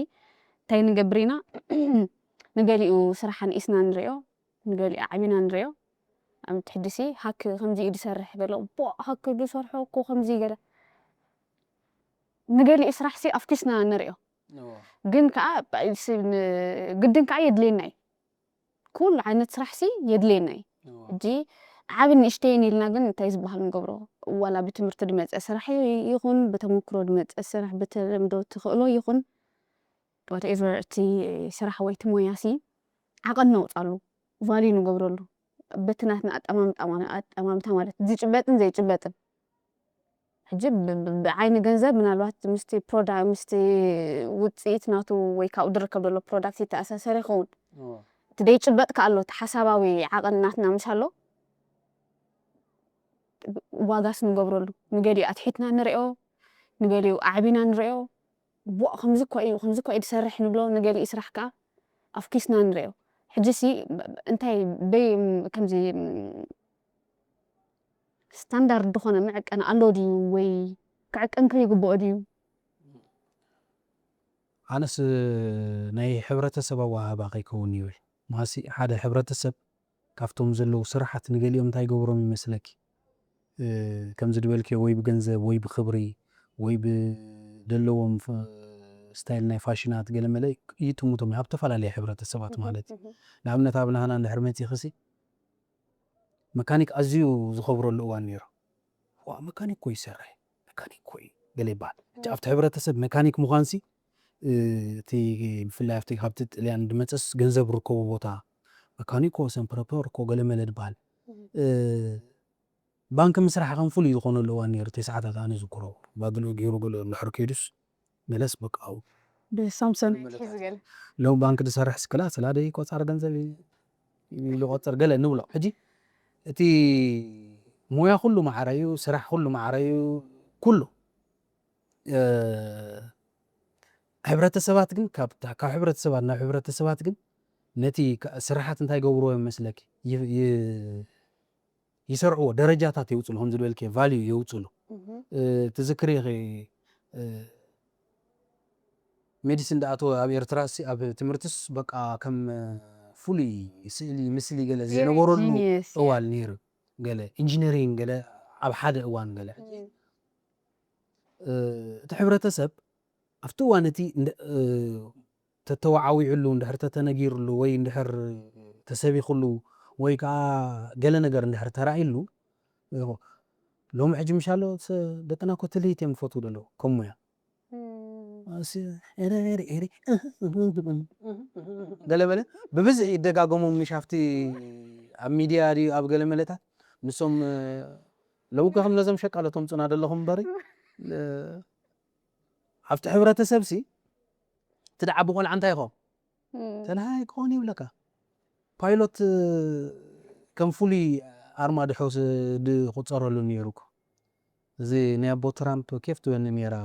እንታይ ንገብር ኢና ንገሊኡ ስራሓ ንኢስና ንሪኦ ንገሊኡ ዓቢና ንሪኦ ኣብቲ ሕድሲ ሃክ ከምዚ እዩ ዝሰርሕ ገለ ቦ ሃክ ዝሰርሖ እኮ ከምዚ ገለ ንገሊኡ ስራሕ ሲ ኣፍኪስና ንሪኦ ግን ከዓ ግድን ከዓ የድልየና እዩ ኩሉ ዓይነት ስራሕ ሲ የድልየና እዩ ሕጂ ዓብ ንእሽተይን ኢልና ግን እንታይ ዝበሃል ንገብሮ ዋላ ብትምህርቲ ዝመፀ ስራሕ ይኹን ብተመክሮ ዝመፀ ስራሕ ብተለምዶ ትኽእሎ ይኹን whatever እቲ ስራሕ ወይ እቲ ሞያ ሲ ዓቐን ነውፃሉ value ንገብረሉ በቲ ናትና ኣጠማምጣ ኣጠማምታ ማለት ዝጭበጥን ዘይጭበጥን ሕጂ ብዓይኒ ገንዘብ ምናልባት ምስቲ ፕሮዳ ምስቲ ውፅኢት ናቱ ወይ ካብኡ ዝርከብ ዘሎ product ይተኣሳሰር ይኸውን እቲ ዘይጭበጥ ከኣ ኣሎ እቲ ሓሳባዊ ዓቐን ናትና ምስ ኣሎ ዋጋስ ንገብረሉ ንገሊኡ ኣትሒትና ንሪኦ ንገሊኡ ኣዕቢና ንሪኦ ቦእ ከምዚ እኮ እዩ ከምዚ እኮ እዩ ዝሰርሕ ንብሎ ንገሊኡ ስራሕ ከዓ ኣፍኪስና ንሪኦ ሕጂ ሲ እንታይ በይ ከምዚ ስታንዳርድ ዝኾነ መዐቀኒ ኣሎ ድዩ ወይ ክዕቀን ከይግብኦ ድዩ ኣነስ ናይ ሕብረተሰብ ኣወሃህባ ከይከውን ይብል ማሲ ሓደ ሕብረተሰብ ካብቶም ዘለዉ ስራሓት ንገሊኦም እንታይ ይገብሮም ይመስለኪ? ከምዚ ዝበልክዮ ወይ ብገንዘብ ወይ ብኽብሪ ወይ ብደለዎም ስታይል ናይ ፋሽናት ገለመለ ይጥምቶም ኣብ ዝተፈላለየ ሕብረተሰባት ማለት እዩ። ንኣብነት ኣብ ናህና እንድሕር መፂኽሲ መካኒክ ኣዝዩ ዝኸብረሉ እዋን ነይሩ። ዋ መካኒክ እኮ ይሰርሕ መካኒክ እኮ እዩ ገለ ይበሃል። ኣብቲ ሕብረተሰብ መካኒክ ምዃንሲ እቲ ብፍላይ ኣብቲ ካብቲ ጥልያን ዝመፀስ ገንዘብ ርከቡ ቦታ መካኒኮ ሰምፕረፐር ኮ ገለመለ ዝበሃል ባንክ ምስራሕ ከም ፍሉይ ዝኾነሉ እዋን ነይሩ ተስዓታት ኣነ ዝክሮ ባግልኡ ገይሩ ገለ እንድሕር ከይዱስ መለስ በቃ ብሳምሰን ሒዙ ገለ ሎም ባንክ ዝሰርሕ ስክላ ስላደ ይቆጻር ገንዘብ ይቆጽር ገለ ንብሎ። ሕጂ እቲ ሞያ ኩሉ ማዕረ እዩ፣ ስራሕ ኩሉ ማዕረ እዩ፣ ኩሉ እ፣ ሕብረተሰባት ግን ካብ ካብ ሕብረተሰባት ናብ ሕብረተሰባት ግን ነቲ ካ- ስራሓት እንታይ ገብርዎ ይመስለኪ? ይ- ይ- ይሰርዕዎ፣ ደረጃታት የውፅሉ፣ ከምዚ ዝበልኪ ቫልዩ የውፅሉ። እ፣ ትዝክሪ ኢኺ፣ እ፣ ሜዲሲን ዳኣተወ ኣብ ኤርትራ ሲ ኣብ ትምህርትስ በቃ ከም እ፣ ፍሉይ ስእሊ ምስሊ ገለ ዘይነበረሉ ጂኒየስ እዋል ነይሩ። ገለ ኢንጂነሪንግ ገለ ኣብ ሓደ እዋን ገለ ሕጂ እ፣ እቲ ሕብረተሰብ ኣብቲ እዋን እቲ እንደ- እ፣ ተተወዓዊዕሉ እንድሕር ተተነጊርሉ ወይ እንድሕር ተሰቢኽሉ ወይ ከዓ ገለ ነገር እንድሕር ተራእይሉ እ፣ ሎሚ ሕጂ ምሻሎ ስ- ደቅና ኮ ትልሂት እዮም ዝፈትዉ ዘለዉ ከም ሙያ ኣሲ ኤረ ኤረ ኤረ ገለ በለ ብብዝሒ ይደጋገሞም ምሽ ኣብቲ ኣብ ሚድያ ድዩ ኣብ ገለ መለታት ንሶም እ፣ ሎሚ ከ ከም ነዞም ሸቃለቶም ፅና ዘለኹም እምበሪ እ፣ ኣብቲ ሕብረተሰብ ሲ እቲ ደዓ ብቆልዓ እንታይ ይኸውን ተልሃይ ክኸውን ይብለካ ፓይሎት እ፣ ከም ፍሉይ ኣርማ ድሖ ዝቁፀረሉ ነይሩ እኮ እዚ ናይ ኣቦ ትራምፕ ኬፍ ትበኒ ነይራ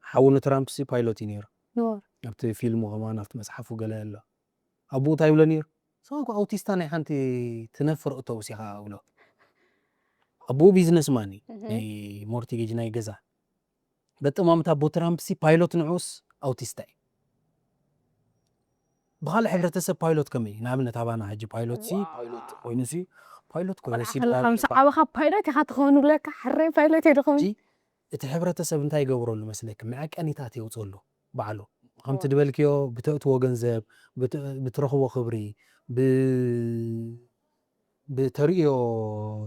ሓውኑ ትራምፕ ሲ ፓይሎት እዩ ነይሩ ኖር ኣብቲ ፊልሙ ከማን ኣብቲ መፅሓፉ ገለ ኣሎ ኣቦኡ እንታይ ይብሎ ነይሩ ሰው ኣውቲስታ ናይ ሓንቲ ትነፍር ኣውቶቡስ ኢኻ ብሎ ኣቦኡ ቢዝነስማን እዩ ናይ ሞርቲጌጅ ናይ ገዛ በጥማምት ኣቦ ትራምፕ ሲ ፓይሎት ንዑስ ኣውቲስታ እዩ ብካልእ ሕብረተሰብ ፓይሎት ከመይ ንኣብነት ኣባና ሕጂ ፓይሎት ሲ ፓይሎት ኮይኑ ሲ ፓይሎት ኮይኑ ሲ ከለካ ምስ ዓበኻ ፓይለት ኢኻ ትኸውን ብለካ ሕረይ ፓይለት እየ ድኸውን ሕጂ እቲ ሕብረተሰብ እንታይ ይገብረሉ መስለኪ መዐቀኒታት የውፅሉ ባዕሉ ከምቲ ዝበልክዮ ብተእትዎ ገንዘብ ብት- ብትረኽቦ ክብሪ ብ- ብተርእዮ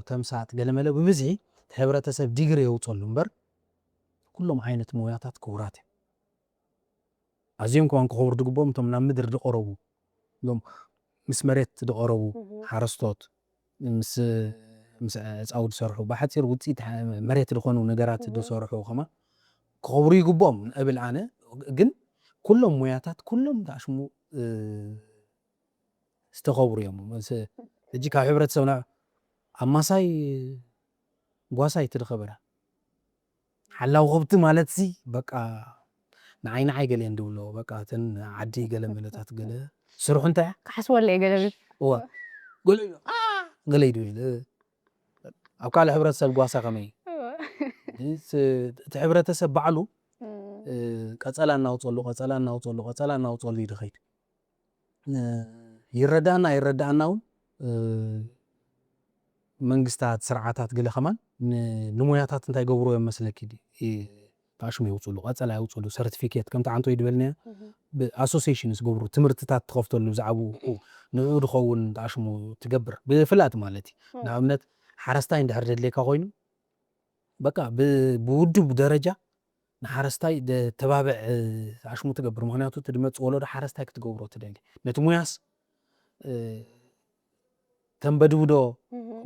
ተምሳጥ ገለመለ ብብዝሒ እቲ ሕብረተሰብ ዲግሪ የውፀሉ እምበር ኩሎም ዓይነት ሞያታት ክቡራት እዮም ኣዝዮም ከማን ክኸብሩ ዝግብኦም እቶም ናብ ምድሪ ዝቐረቡ እዞም ምስ መሬት ዝቐረቡ ሓረስቶት ምስ ምስ ዕፃው ዝሰርሑ ብሓፂር ውፅኢት መሬት ዝኾኑ ነገራት ዝሰርሑ ከማ ክኸብሩ ይግብኦም እብል ኣነ ግን ኩሎም ሙያታት ኩሎም ተኣሽሙ ዝተኸብሩ እዮም ሕጂ ካብ ሕብረተሰብና ኣማሳይ ጓሳይ ትድኸበረ ሓላው ከብቲ ማለት ሲ በቃ ንዓይ ንዓይ ገለ እንድብሎ በቃ እተን ዓዲ ገለ መለታት ገለ ስርሑ እንታይ ክሓስበለ እየ ገለ ብል እዋ ገለ ኢሉ ገለ ኢሉ ኢሉ ኣብ ካልእ ሕብረተሰብ ጓሳ ከመይ እቲ ሕብረተሰብ ባዕሉ ቀጸላ እናውፀሉ ቀጸላ እናውፀሉ ቀጸላ እናውፀሉ እዩ ድኸይድ ይረዳእና ኣይረዳእና እውን መንግስታት ስርዓታት ገለ ከማን ንሞያታት እንታይ ገብርዎ እዮም መስለኪ ተኣሽሙ የውፅሉ ቀፀላ የውፅሉ ሰርቲፊኬት ከምቲ ዓንቶ ይድበልናዮ ብኣሶሲሽን ዝገብሩ ትምህርትታት ትኸፍተሉ ብዛዕባኡ ንኡ ዝኸውን ተኣሽሙ ትገብር ብፍላጥ ማለት እዩ ንኣብነት ሓረስታይ እንድሕር ደድልየካ ኮይኑ በቃ ብውድብ ደረጃ ንሓረስታይ ተባብዕ ኣሽሙ ትገብር ምክንያቱ እቲ ድመፅ ወለዶ ሓረስታይ ክትገብሮ ትደሊ ነቲ ሙያስ ተንበድብዶ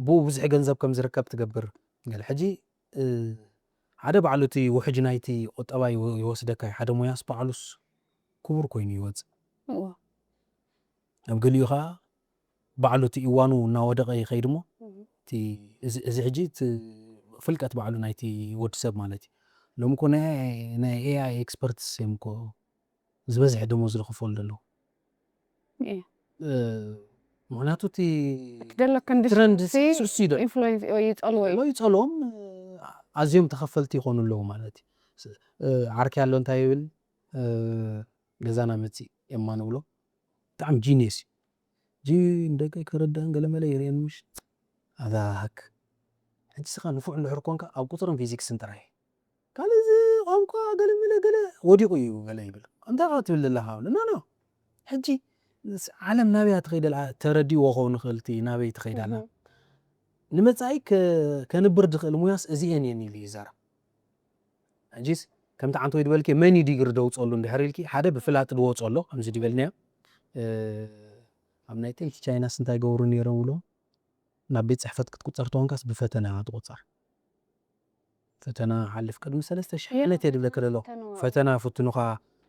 ብኡ ብዙሕ ገንዘብ ከም ዝርከብ ትገብር ገለ ሕጂ ሓደ ባዕሉ እቲ ውሕጅ ናይቲ ቁጠባ ይወስደካ ሓደ ሙያስ ባዕሉስ ክቡር ኮይኑ ይወፅእ ኣብ ገሊኡ ከዓ ባዕሉ እቲ እዋኑ እናወደቐ ይኸይድ እሞ እዚ ሕጂ ፍልቀት ባዕሉ ናይቲ ወዲ ሰብ ማለት እዩ ሎም ኮነ ናይ ኤኣይ ኤክስፐርትስ እዮም ኮ ዝበዝሐ ደሞዝ ዝኽፈሉ ዘለዉ ምክንያቱ እቲ ደሎ ትረንድ ስሲ ዶ ኢንፍሉዌንስ ይፀልዎ እዩ ይፀልዎም ኣዝዮም ተኸፈልቲ ይኾኑ ኣለዉ ማለት እዩ ዓርኪ ኣሎ እንታይ ይብል ገዛና መፅእ የማ ንብሎ ብጣዕሚ ጂኒየስ እዩ ጂ ንደቀይ ከረዳእን ገለመለ ይርእየን ምሽ ኣዛሃክ ሕጂ ስኻ ንፉዕ እንድሕር ኮንካ ኣብ ቁፅርን ፊዚክስን ጥራይ ካልእ እዚ ቋንቋ ገለመለ ገለ ወዲቑ እዩ ገለ ይብል እንታይ ካ ትብል ዘለካ ብለ ኖ ኖ ሕጂ ዓለም ናበያ ትኸይደ ተረዲእዎ ከውን ንኽእል ናበይ ትኸይዳላ ንመፃኢ ከንብር ዝኽእል ሙያስ እዚኤን እየን ኢሉ ይዛረብ ሕጂስ ከምቲ ዓንቶ ይድበልኪ መን እዩ ዲግሪ ደውፀሉ እንድሕር ኢልኪ ሓደ ብፍላጥ ድወፀሎ ከምዚ ድበልናዮ ኣብ ናይ ጥንቲ ቻይናስ እንታይ ገብሩ ነይሮም ብሎ ናብ ቤት ፅሕፈት ክትቁፀር ተኾንካስ ብፈተና ትቁፀር ፈተና ሓልፍ ቅድሚ ሰለስተ ሽሕ ዓመት እየ ድብለካ ዘሎ ፈተና ፍትኑኻ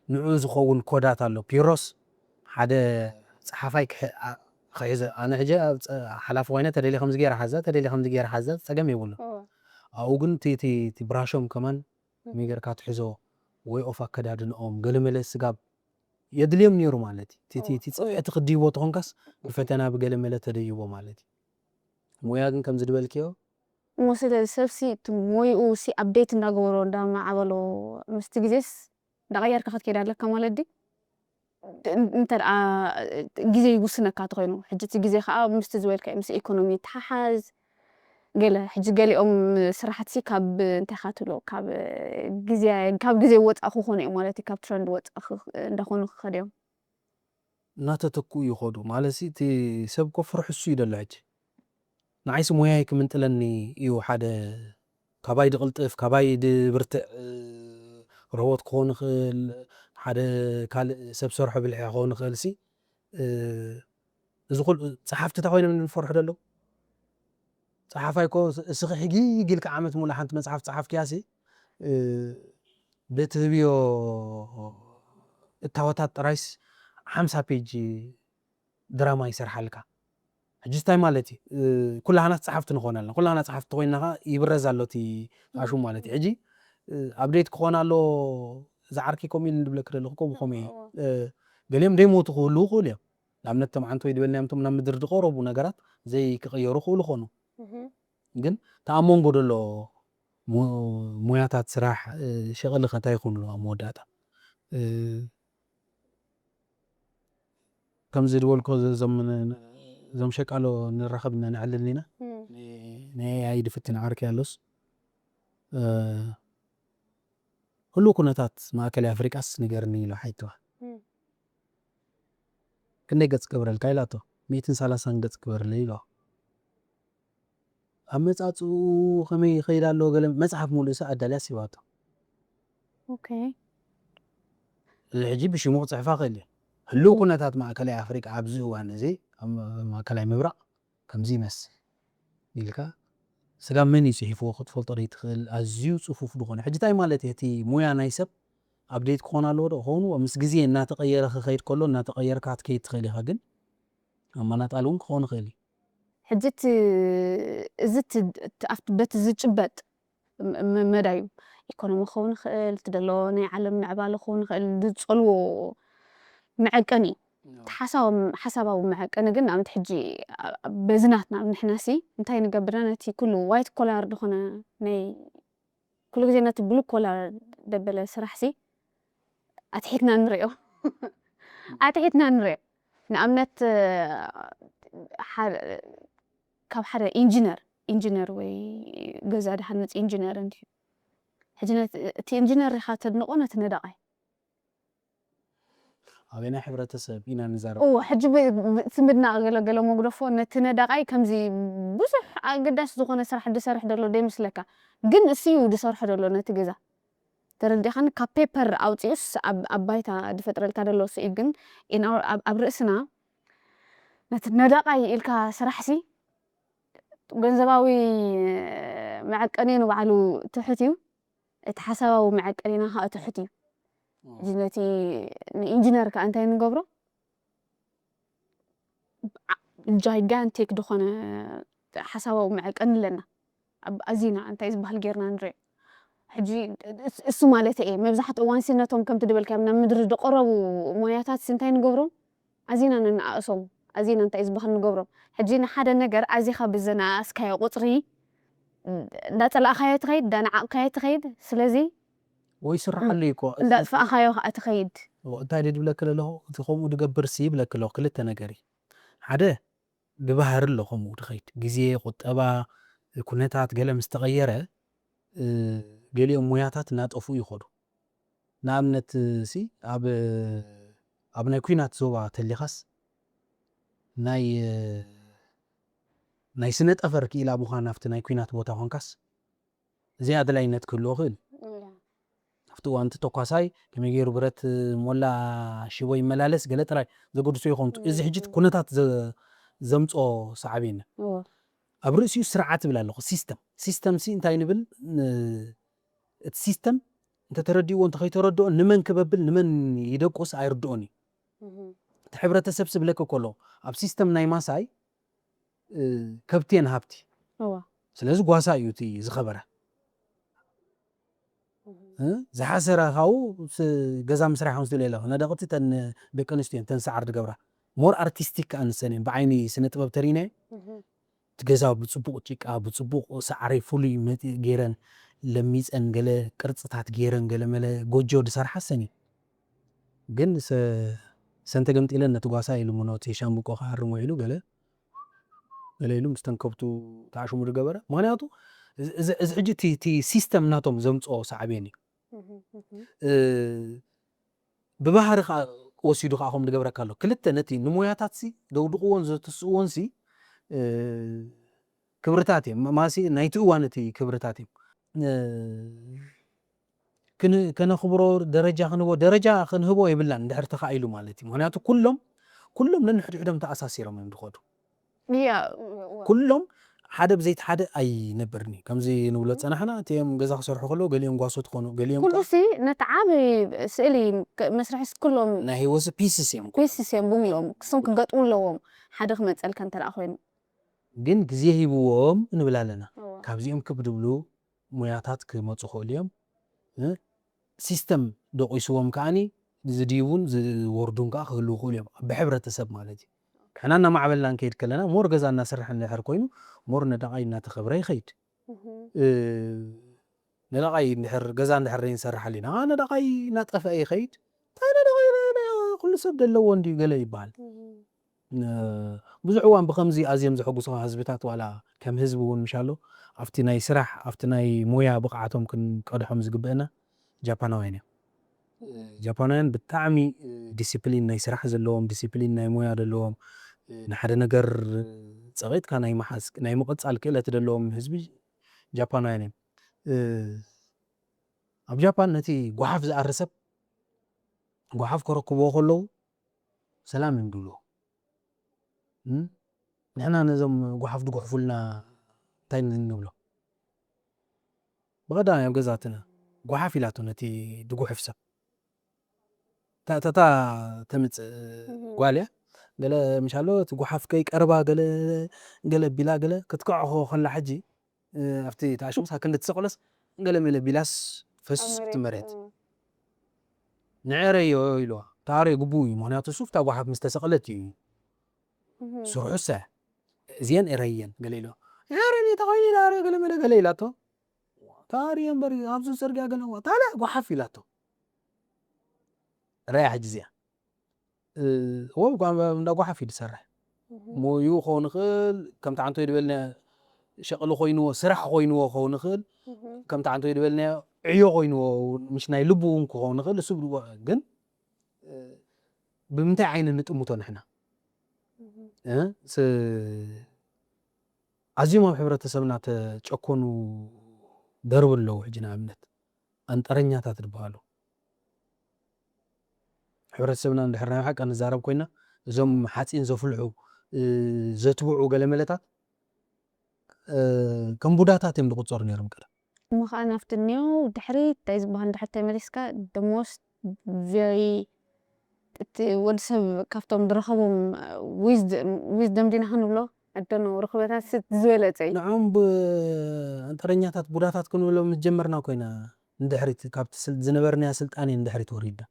ንዑ ዝኸውን ኮዳት ኣሎ። ፒሮስ ሓደ ጸሓፋይ ክሕ- ኣ- ክሕዘ ኣነ ሕጂ ኣብ ጸ- ሓላፊ ኮይነ ተደልየ ከምዚ ገይረ ሓዛ ተደልየ ከምዚ ገይረ ሓዛ ጸገም የብሉ። ኣብኡ ግን እቲ- እቲ እቲ ብራሾም ከማን መይ ገርካ ትሕዞ ወይ ኦፍ ኣከዳድንኦም ገለመለ ስጋብ የድልዮም ነይሩ ማለት እዩ። እቲ- እቲ- እቲ ጽፍዕቲ ክድይቦ ተኾንካስ ብፈተና ብገለመለ ተደይቦ ማለት እዩ። ሞያ ግን ከምዚ ዝበልክዮ እሞ ስለዚ ሰብሲ እቲ ሞይኡ ሲ ኣፕዴት እንዳገበሮ እንዳማዕበሎ ምስቲ ግዜስ እንዳቐየርካ ክትከይድ ኣለካ ማለት ድዩ? እንተ ደኣ ግዜ ይውስነካ እንተኾይኑ፣ ሕጂ እቲ ግዜ ከዓ ምስቲ ዝበልካዮ ምስ ኢኮኖሚ ይተሓሓዝ። ገለ ሕጂ ገሊኦም ስራሕትሲ ካብ እንታይ ኢኻ ትብሎ ካብ ግዜ ካብ ግዜ ወፃእ ክኾኑ እዮም ማለት እዩ፣ ካብ ትረንድ ወፃእ ክኽ- እንዳኾኑ ክኸዱ እዮም። እናተተክኡ ይኸዱ ማለት ሲ እቲ ሰብ እኮ ፍርሑ እሱ እዩ ደሎ ሕጂ ንዓይሲ ሞያይ ክምንጥለኒ እዩ ሓደ ካባይ ድቕልጥፍ ካባይ ድብርትዕ ሮቦት ክኸውን ይኽእል ሓደ ካልእ ሰብ ሰርሖ ብልሒ ክኸውን ይኽእል ሲ እዚ ኩሉ ፀሓፍቲ እንታይ ኮይኖም ንፈርሑ ደለዉ ፀሓፋይ እኮ እስኺ ሕጊግ ኢልካ ዓመት ሙሉእ ሓንቲ መፅሓፍ ፀሓፍክያ ሲ ብትህብዮ እታወታት ጥራይስ ሓምሳ ፔጅ ድራማ ይሰርሓልካ ሕጂ እንታይ ማለት እዩ ኩላህና ፀሓፍቲ ንኾን ኣለና ኩላህና ፀሓፍቲ ኮይና ከዓ ይብረዝ ኣሎ እቲ ፋሹን ማለት እዩ ሕጂ ኣብዴት ክኾን ኣሎ ዝዓርኪ ከምኡ ኢሉ ንብለክ ዘለኹ ከምኡ ከምኡ እዩ ገሊኦም ደይሞቱ ክህልዉ ክእሉ እዮም ንኣብነት ቶም ዓንተ ወይ ዝበልናዮም ቶም ናብ ምድሪ ዝቀረቡ ነገራት ዘይክቅየሩ ክእሉ ኾኑ ግን ተኣሞንጎ ደሎ ሙያታት ስራሕ ሸቐሊ ከንታይ ይኹንሉ ኣብ መወዳእታ ከምዚ ዝበልኮ እዞም ሸቃሎ ንራኸብ እና ንዕልል ኢና ናይ ኣይ ድፍትን ዓርኪ ኣሎስ ህሉ ኩነታት ማእከላይ ኣፍሪቃስ ንገርኒ ኢሎ ሓይትዋ ክንደይ ገጽ ክገብረልካ ኢላቶ ሚእትን ሰላሳን ገጽ ክበርለይ ኢሎ ኣመጻጽኡ ከመይ ይኸይድ ኣሎ ገለ መጽሓፍ ሙሉእሳ ኣዳልያ ሲባቶ ኦኬ እዚ ሕጂ ብሽሙ ክጽሕፋ ክእል እዩ ህልው ኩነታት ማእከላይ ኣፍሪቃ ኣብዚ እዋን እዚ ኣብ ማእከላይ ምብራቕ ከምዚ ይመስል ኢልካ ስጋብ መን እዩ ጽሒፍዎ ክትፈልጦ ዘይትኽእል ኣዝዩ ጽፉፍ ዝኾነ ሕጂ እንታይ ማለት እዩ እቲ ሙያ ናይ ሰብ ኣብዴት ክኾን ኣለዎ ዶ ክኸውን ምስ ግዜ እናተቐየረ ክኸይድ ከሎ እናተቐየርካ ክትከይድ ትኽእል ኢኻ ግን ኣማናጣል እውን ክኸውን ይኽእል እዩ ሕጂ እቲ እዚ እቲ እቲ ኣብቲ በቲ ዝጭበጥ ም- ም- መዳዩ ኢኮኖሚ ክኸውን ይኽእል እቲ ደሎ ናይ ዓለም ምዕባለ ክኸውን ይኽእል ዝፀልዎ መዐቀኒ እዩ እቲ ሓሳብ- ሓሳባዊ መዐቀኒ ግን ንኣብነት ሕጂ ኣ- በዚ ናትና ንሕናሲ እንታይ ንገብርና ነቲ ኩሉ ዋይት ኮላር ዝኾነ ናይ ኩሉ ግዜ ነቲ ብሉ ኮላር ደበለ ስራሕሲ ኣትሒትና ንሪኦ ኣትሒትና ንሪኦ ንኣብነት እ፣ ሓደ- ካብ ሓደ ኢንጂነር ኢንጂነር ወይ ገዛ ድሃንፅ ኢንጂነር እንድዩ ሕጂ ነት- እቲ ኢንጂነር ኢኻ ተድንቆ ነቲ ነዳቃይ ኣበናይ ሕብረተሰብ ኢና ንዛረብ እዎ ሕጂ ብ- ብ- እቲ ምድናቕ ገለ ገለ መጉደፎ ነቲ ነዳቃይ ከምዚ ብዙሕ ኣገዳሲ ዝኾነ ስራሕ ድሰርሕ ደሎ ደይመስለካ ግን እሱ እዩ ድሰርሖ ደሎ ነቲ ገዛ ተረዲኻኒ ካብ ፔፐር ኣውፂኡስ ኣብ ኣብ ባይታ ድፈጥረልካ ደሎ እሱ እዩ ግን in our- ኣብ- ኣብ ርእስና ነቲ ነዳቃይ ኢልካ ስራሕሲ ገንዘባዊ መዐቀኒ ንባዕሉ ትሑት እዩ እቲ ሓሳባዊ መዐቀኒና ከዓ ትሑት እዩ ሕጂ ነቲ ንኢንጂነር ከዓ እንታይ ንገብሮ ጃይጋንቲክ ዝኾነ ሓሳባዊ መዐቀኒ ኣለና ኣብ ኣዚና እንታይ ዝበሃል ጌርና ንሪኦ ሕጂ እስ- እሱ ማለት እየ መብዛሕትኡ እዋን ሲ ነቶም ከምቲ ድበልካዮም ናብ ምድሪ ዝቀረቡ ሞያታት ሲ እንታይ ንገብሮም ኣዚና ንነኣእሶም ኣዚና እንታይ ዝበሃል ንገብሮም ሕጂ ንሓደ ነገር ኣዚኻ ብዘነኣእስካዮ ቁፅሪ እንዳፀላእካዮ ትኸይድ እንዳነዓቕካዮ ትኸይድ ስለዚ ወይ ስርሓሉ እዩ እኮ እንዳጥፋእካዮ ከዓ ትኸይድ እንታይ ድብለክ ኣለኹ እቲ ከምኡ ድገብር ሲ ይብለክ ኣለኹ ክልተ ነገር እዩ ሓደ ብባህሪ ኣሎ ከምኡ ድኸይድ ግዜ ቁጠባ ኩነታት ገለ ምስ ተቐየረ ገሊኦም ሙያታት እናጠፍኡ ይኸዱ ንኣብነት ሲ ኣብ ኣብ ናይ ኩናት ዞባ ተሊኻስ ናይ ናይ ስነ ጠፈር ክኢላ ምዃን ኣብቲ ናይ ኩናት ቦታ ኾንካስ እዚኣ ኣድላይነት ክህልዎ ክእል ኣብቲ እዋንቲ ተኳሳይ ከመይ ገይሩ ብረት ሞላ ሽቦ ይመላለስ ገለ ጥራይ ዘገድሶ ይኾንቱ እዚ ሕጂ ኩነታት ዘምፅኦ ሰዓብ የለን ኣብ ርእሲኡ ስርዓት ይብል ኣለኹ ሲስተም ሲስተም ሲ እንታይ ንብል እቲ ሲስተም እንተተረዲእዎ እንተኸይተረድኦ ንመን ክበብል ንመን ይደቁስ ኣይርድኦን እዩ። እቲ ሕብረተሰብ ስብለክ ከሎ ኣብ ሲስተም ናይ ማሳይ ከብቲ እየን ሃብቲ። ስለዚ ጓሳ እዩ እቲ ዝኸበረ። ዝሓሰረ ካብኡ ገዛ ምስራሕ ውን ስለ ኢለ ነደቕቲ ተን ደቂ ኣንስትዮ ተን ሰዓር ዝገብራ ሞር ኣርቲስቲክ ኣንሰን እየን ብዓይኒ ስነ ጥበብ ተሪነ እቲ ገዛ ብፅቡቕ ጭቃ ብፅቡቕ ሰዓሪ ፍሉይ ገይረን ለሚፀን ገለ ቅርፅታት ገይረን ገለ መለ ጎጆ ዝሰርሓ ሰን ግን ሰንተ ገምጢለን ነቲ ጓሳ ኢሉ ምኖ እቲ ሻምብቆ ክሃርሞ ኢሉ ገለ ገለ ኢሉ ምስ ተንከብቱ ተዓሽሙ ዝገበረ ምክንያቱ እዚ ሕጂ እቲ ሲስተም ናቶም ዘምፅኦ ሳዕቤን እዩ ብባህሪ ከዓ ወሲዱ ከዓ ከም ዝገብረካ ኣሎ ክልተ ነቲ ንሞያታት ሲ ደውድቕዎን ዘትስእዎን ሲ ክብርታት እዮም ማሲ ናይቲ እዋን እቲ ክብርታት እዮም ከነኽብሮ ደረጃ ክንህቦ ደረጃ ክንህቦ የብላን እንድሕር ተኻኢሉ ማለት እዩ ምክንያቱ ኩሎም ኩሎም ነንሕድሕዶም ተኣሳሲሮም እዮም ዝኸዱ ኩሎም ሓደ ብዘይቲ ሓደ ኣይነብርን እዩ ከምዚ ንብሎ ፀናሕና እቲኦም ገዛ ክሰርሑ ከለዉ ገሊኦም ጓሶት ኮኑ ገሊኦም ኩሉ ሲ ነቲ ዓብ ስእሊ መስርሒ ኩሎም ናይ ህይወት ፒስስ እዮም ፒስስ እዮም ብምሎም ክሶም ክገጥሙ ኣለዎም ሓደ ክመፀልካ እንተ ደኣ ኮይኑ ግን ግዜ ሂብዎም ንብል ኣለና ካብዚኦም ክብ ድብሉ ሙያታት ክመፁ ክእሉ እዮም ሲስተም ደቂስዎም ከዓኒ ዝድይቡን ዝወርዱን ከዓ ክህልዉ ክእሉ እዮም ብሕብረተሰብ ማለት እዩ ንሕና እናማዕበልና ንከይድ ከለና ሞር ገዛ እናስራሕ እንድሕር ኮይኑ ሞር ነዳቓይ እናተኸብረ ይኸይድ ነዳቓይ እንድሕር ገዛ እንድሕር ዘይንሰርሕ ኣለና ነዳቓይ እናጠፍአ ይኸይድ እንታይ ነዳቓይ ኩሉ ሰብ ደለዎ እንድዩ ገለ ይበሃል ብዙሕ እዋን ብከምዚ ኣዝዮም ዘሐጉሱኻ ህዝብታት ዋላ ከም ህዝቢ እውን ምሻሎ ኣብቲ ናይ ስራሕ ኣብቲ ናይ ሞያ ብቕዓቶም ክንቀድሖም ዝግበአና ጃፓናውያን እዮም ጃፓናውያን ብጣዕሚ ዲስፕሊን ናይ ስራሕ ዘለዎም ዲስፕሊን ናይ ሞያ ዘለዎም ንሓደ ነገር ፀቒጥካ ናይ መሓዝ ናይ ምቕፃል ክእለት ዘለዎም ህዝቢ ጃፓናውያን እዮም ኣብ ጃፓን ነቲ ጓሓፍ ዝኣሪ ሰብ ጓሓፍ ከረክብዎ ከለዉ ሰላም እዮም ድብልዎ ንሕና ነዞም ጓሓፍ ድጉሕፉልና እንታይ ንብሎ ብቐዳማይ ኣብ ገዛትና ጓሓፍ ኢላቶ ነቲ ድጉሕፍ ሰብ ተታ ተምፅእ ጓል እያ ገለ ምሻሎ እቲ ጓሓፍ ከይቀርባ ገለ ገለ ቢላ ገለ ክትከዕኾ ከላ ሕጂ ኣብቲ ተኣሽሙስ ሃክንዲ ትሰቕሎስ ገለ መለ ቢላስ ፈስስ ኣብቲ መሬት ንዕረዮ ኢልዋ ታሬ ግቡ እዩ ምክንያቱ እሱ ፍታ ጓሓፍ ምስ ተሰቕለት እዩ ስርሑ ሰ እዚአን እረየን ገለ ኢልዋ ዕረኒ ተኸይኒ ናሬ ገለ መለ ገለ ኢላቶ ታሪ እምበር ኣብዚ ፅርግያ ገለ ታዲያ ጓሓፍ ኢላቶ ረያ ሕጂ እዚኣ ወብ እንዳ ጓሓፍ እዩ ዝሰርሕ ሞዩ ክኸውን ይኽእል ከምቲ ዓንቶ ይድበልና ሸቕሊ ኮይንዎ ስራሕ ኮይንዎ ክኸውን ይኽእል ከምቲ ዓንቶ ይድበልና ዕዮ ኮይንዎ ምሽ ናይ ልቡ እውን ክኸውን ይኽእል እሱ ግን ብምንታይ ዓይኒ ንጥምቶ ንሕና ኣዝዮም ኣብ ሕብረተሰብና ተጨኮኑ ደርቢ ኣለዉ ሕጂ ንኣብነት ኣንጠረኛታት ዝበሃሉ ሕብረተሰብና እንድሕር ናይ ሓቂ ንዛረብ ኮይና እዞም ሓፂን ዘፍልሑ ዘትብዑ ገለመለታት ከም ቡዳታት እዮም ዝቁፀሩ ነይሮም ቀደም እሞ ከዓ ናብቲ እኒኦ ድሕሪ እንታይ ዝበሃል ድሕር ተመሊስካ the most very እቲ ወዲ ሰብ ካብቶም ዝረኸቦም wisdom ዲና ክንብሎ ኣደኖ ርኽበታት ዝበለፀ እዩ ንዖም ኣንጠረኛታት ቡዳታት ክንብሎም ምስ ጀመርና ኮይና ንድሕሪት ካብቲ ዝነበርናያ ስልጣኔ ንድሕሪት ወሪድና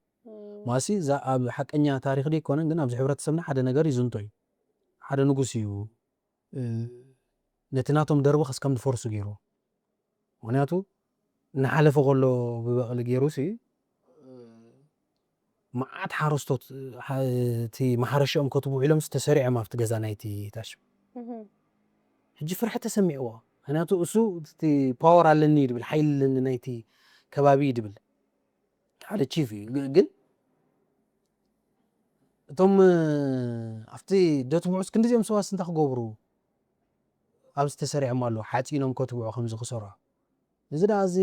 ማሲ እዛ ኣብ ሓቀኛ ታሪክ ደይኮነን ግን ኣብዚ ሕብረተሰብና ሓደ ነገር ይዝንቶ እዩ ሓደ ንጉስ እዩ ነቲ ናቶም ደርቢ ከስከም ዝፈርሱ ገይሩ ምክንያቱ እናሓለፈ ከሎ ብበቕሊ ገይሩ ሲ መዓት ሓረስቶት እቲ ማሕረሻኦም ከትቡ ኢሎም ዝተሰሪዖም ኣብቲ ገዛ ናይቲ ታሽም ሕጂ ፍርሒ ተሰሚዕዎ ምክንያቱ እሱ እቲ ፓወር ኣለኒ ይድብል ሓይሊ ኣለኒ ናይቲ ከባቢ ይድብል ሓደ ቺፍ እዩ ግን እቶም ኣብቲ ደትብዑስ ክንዲዚኦም ሰዋስ እንታይ ክገብሩ ኣብዚ ተሰሪዖም ኣለዉ ሓፂኖም ከትብዑ ከምዚ ክሰርሑ እዚ ደኣ እዚ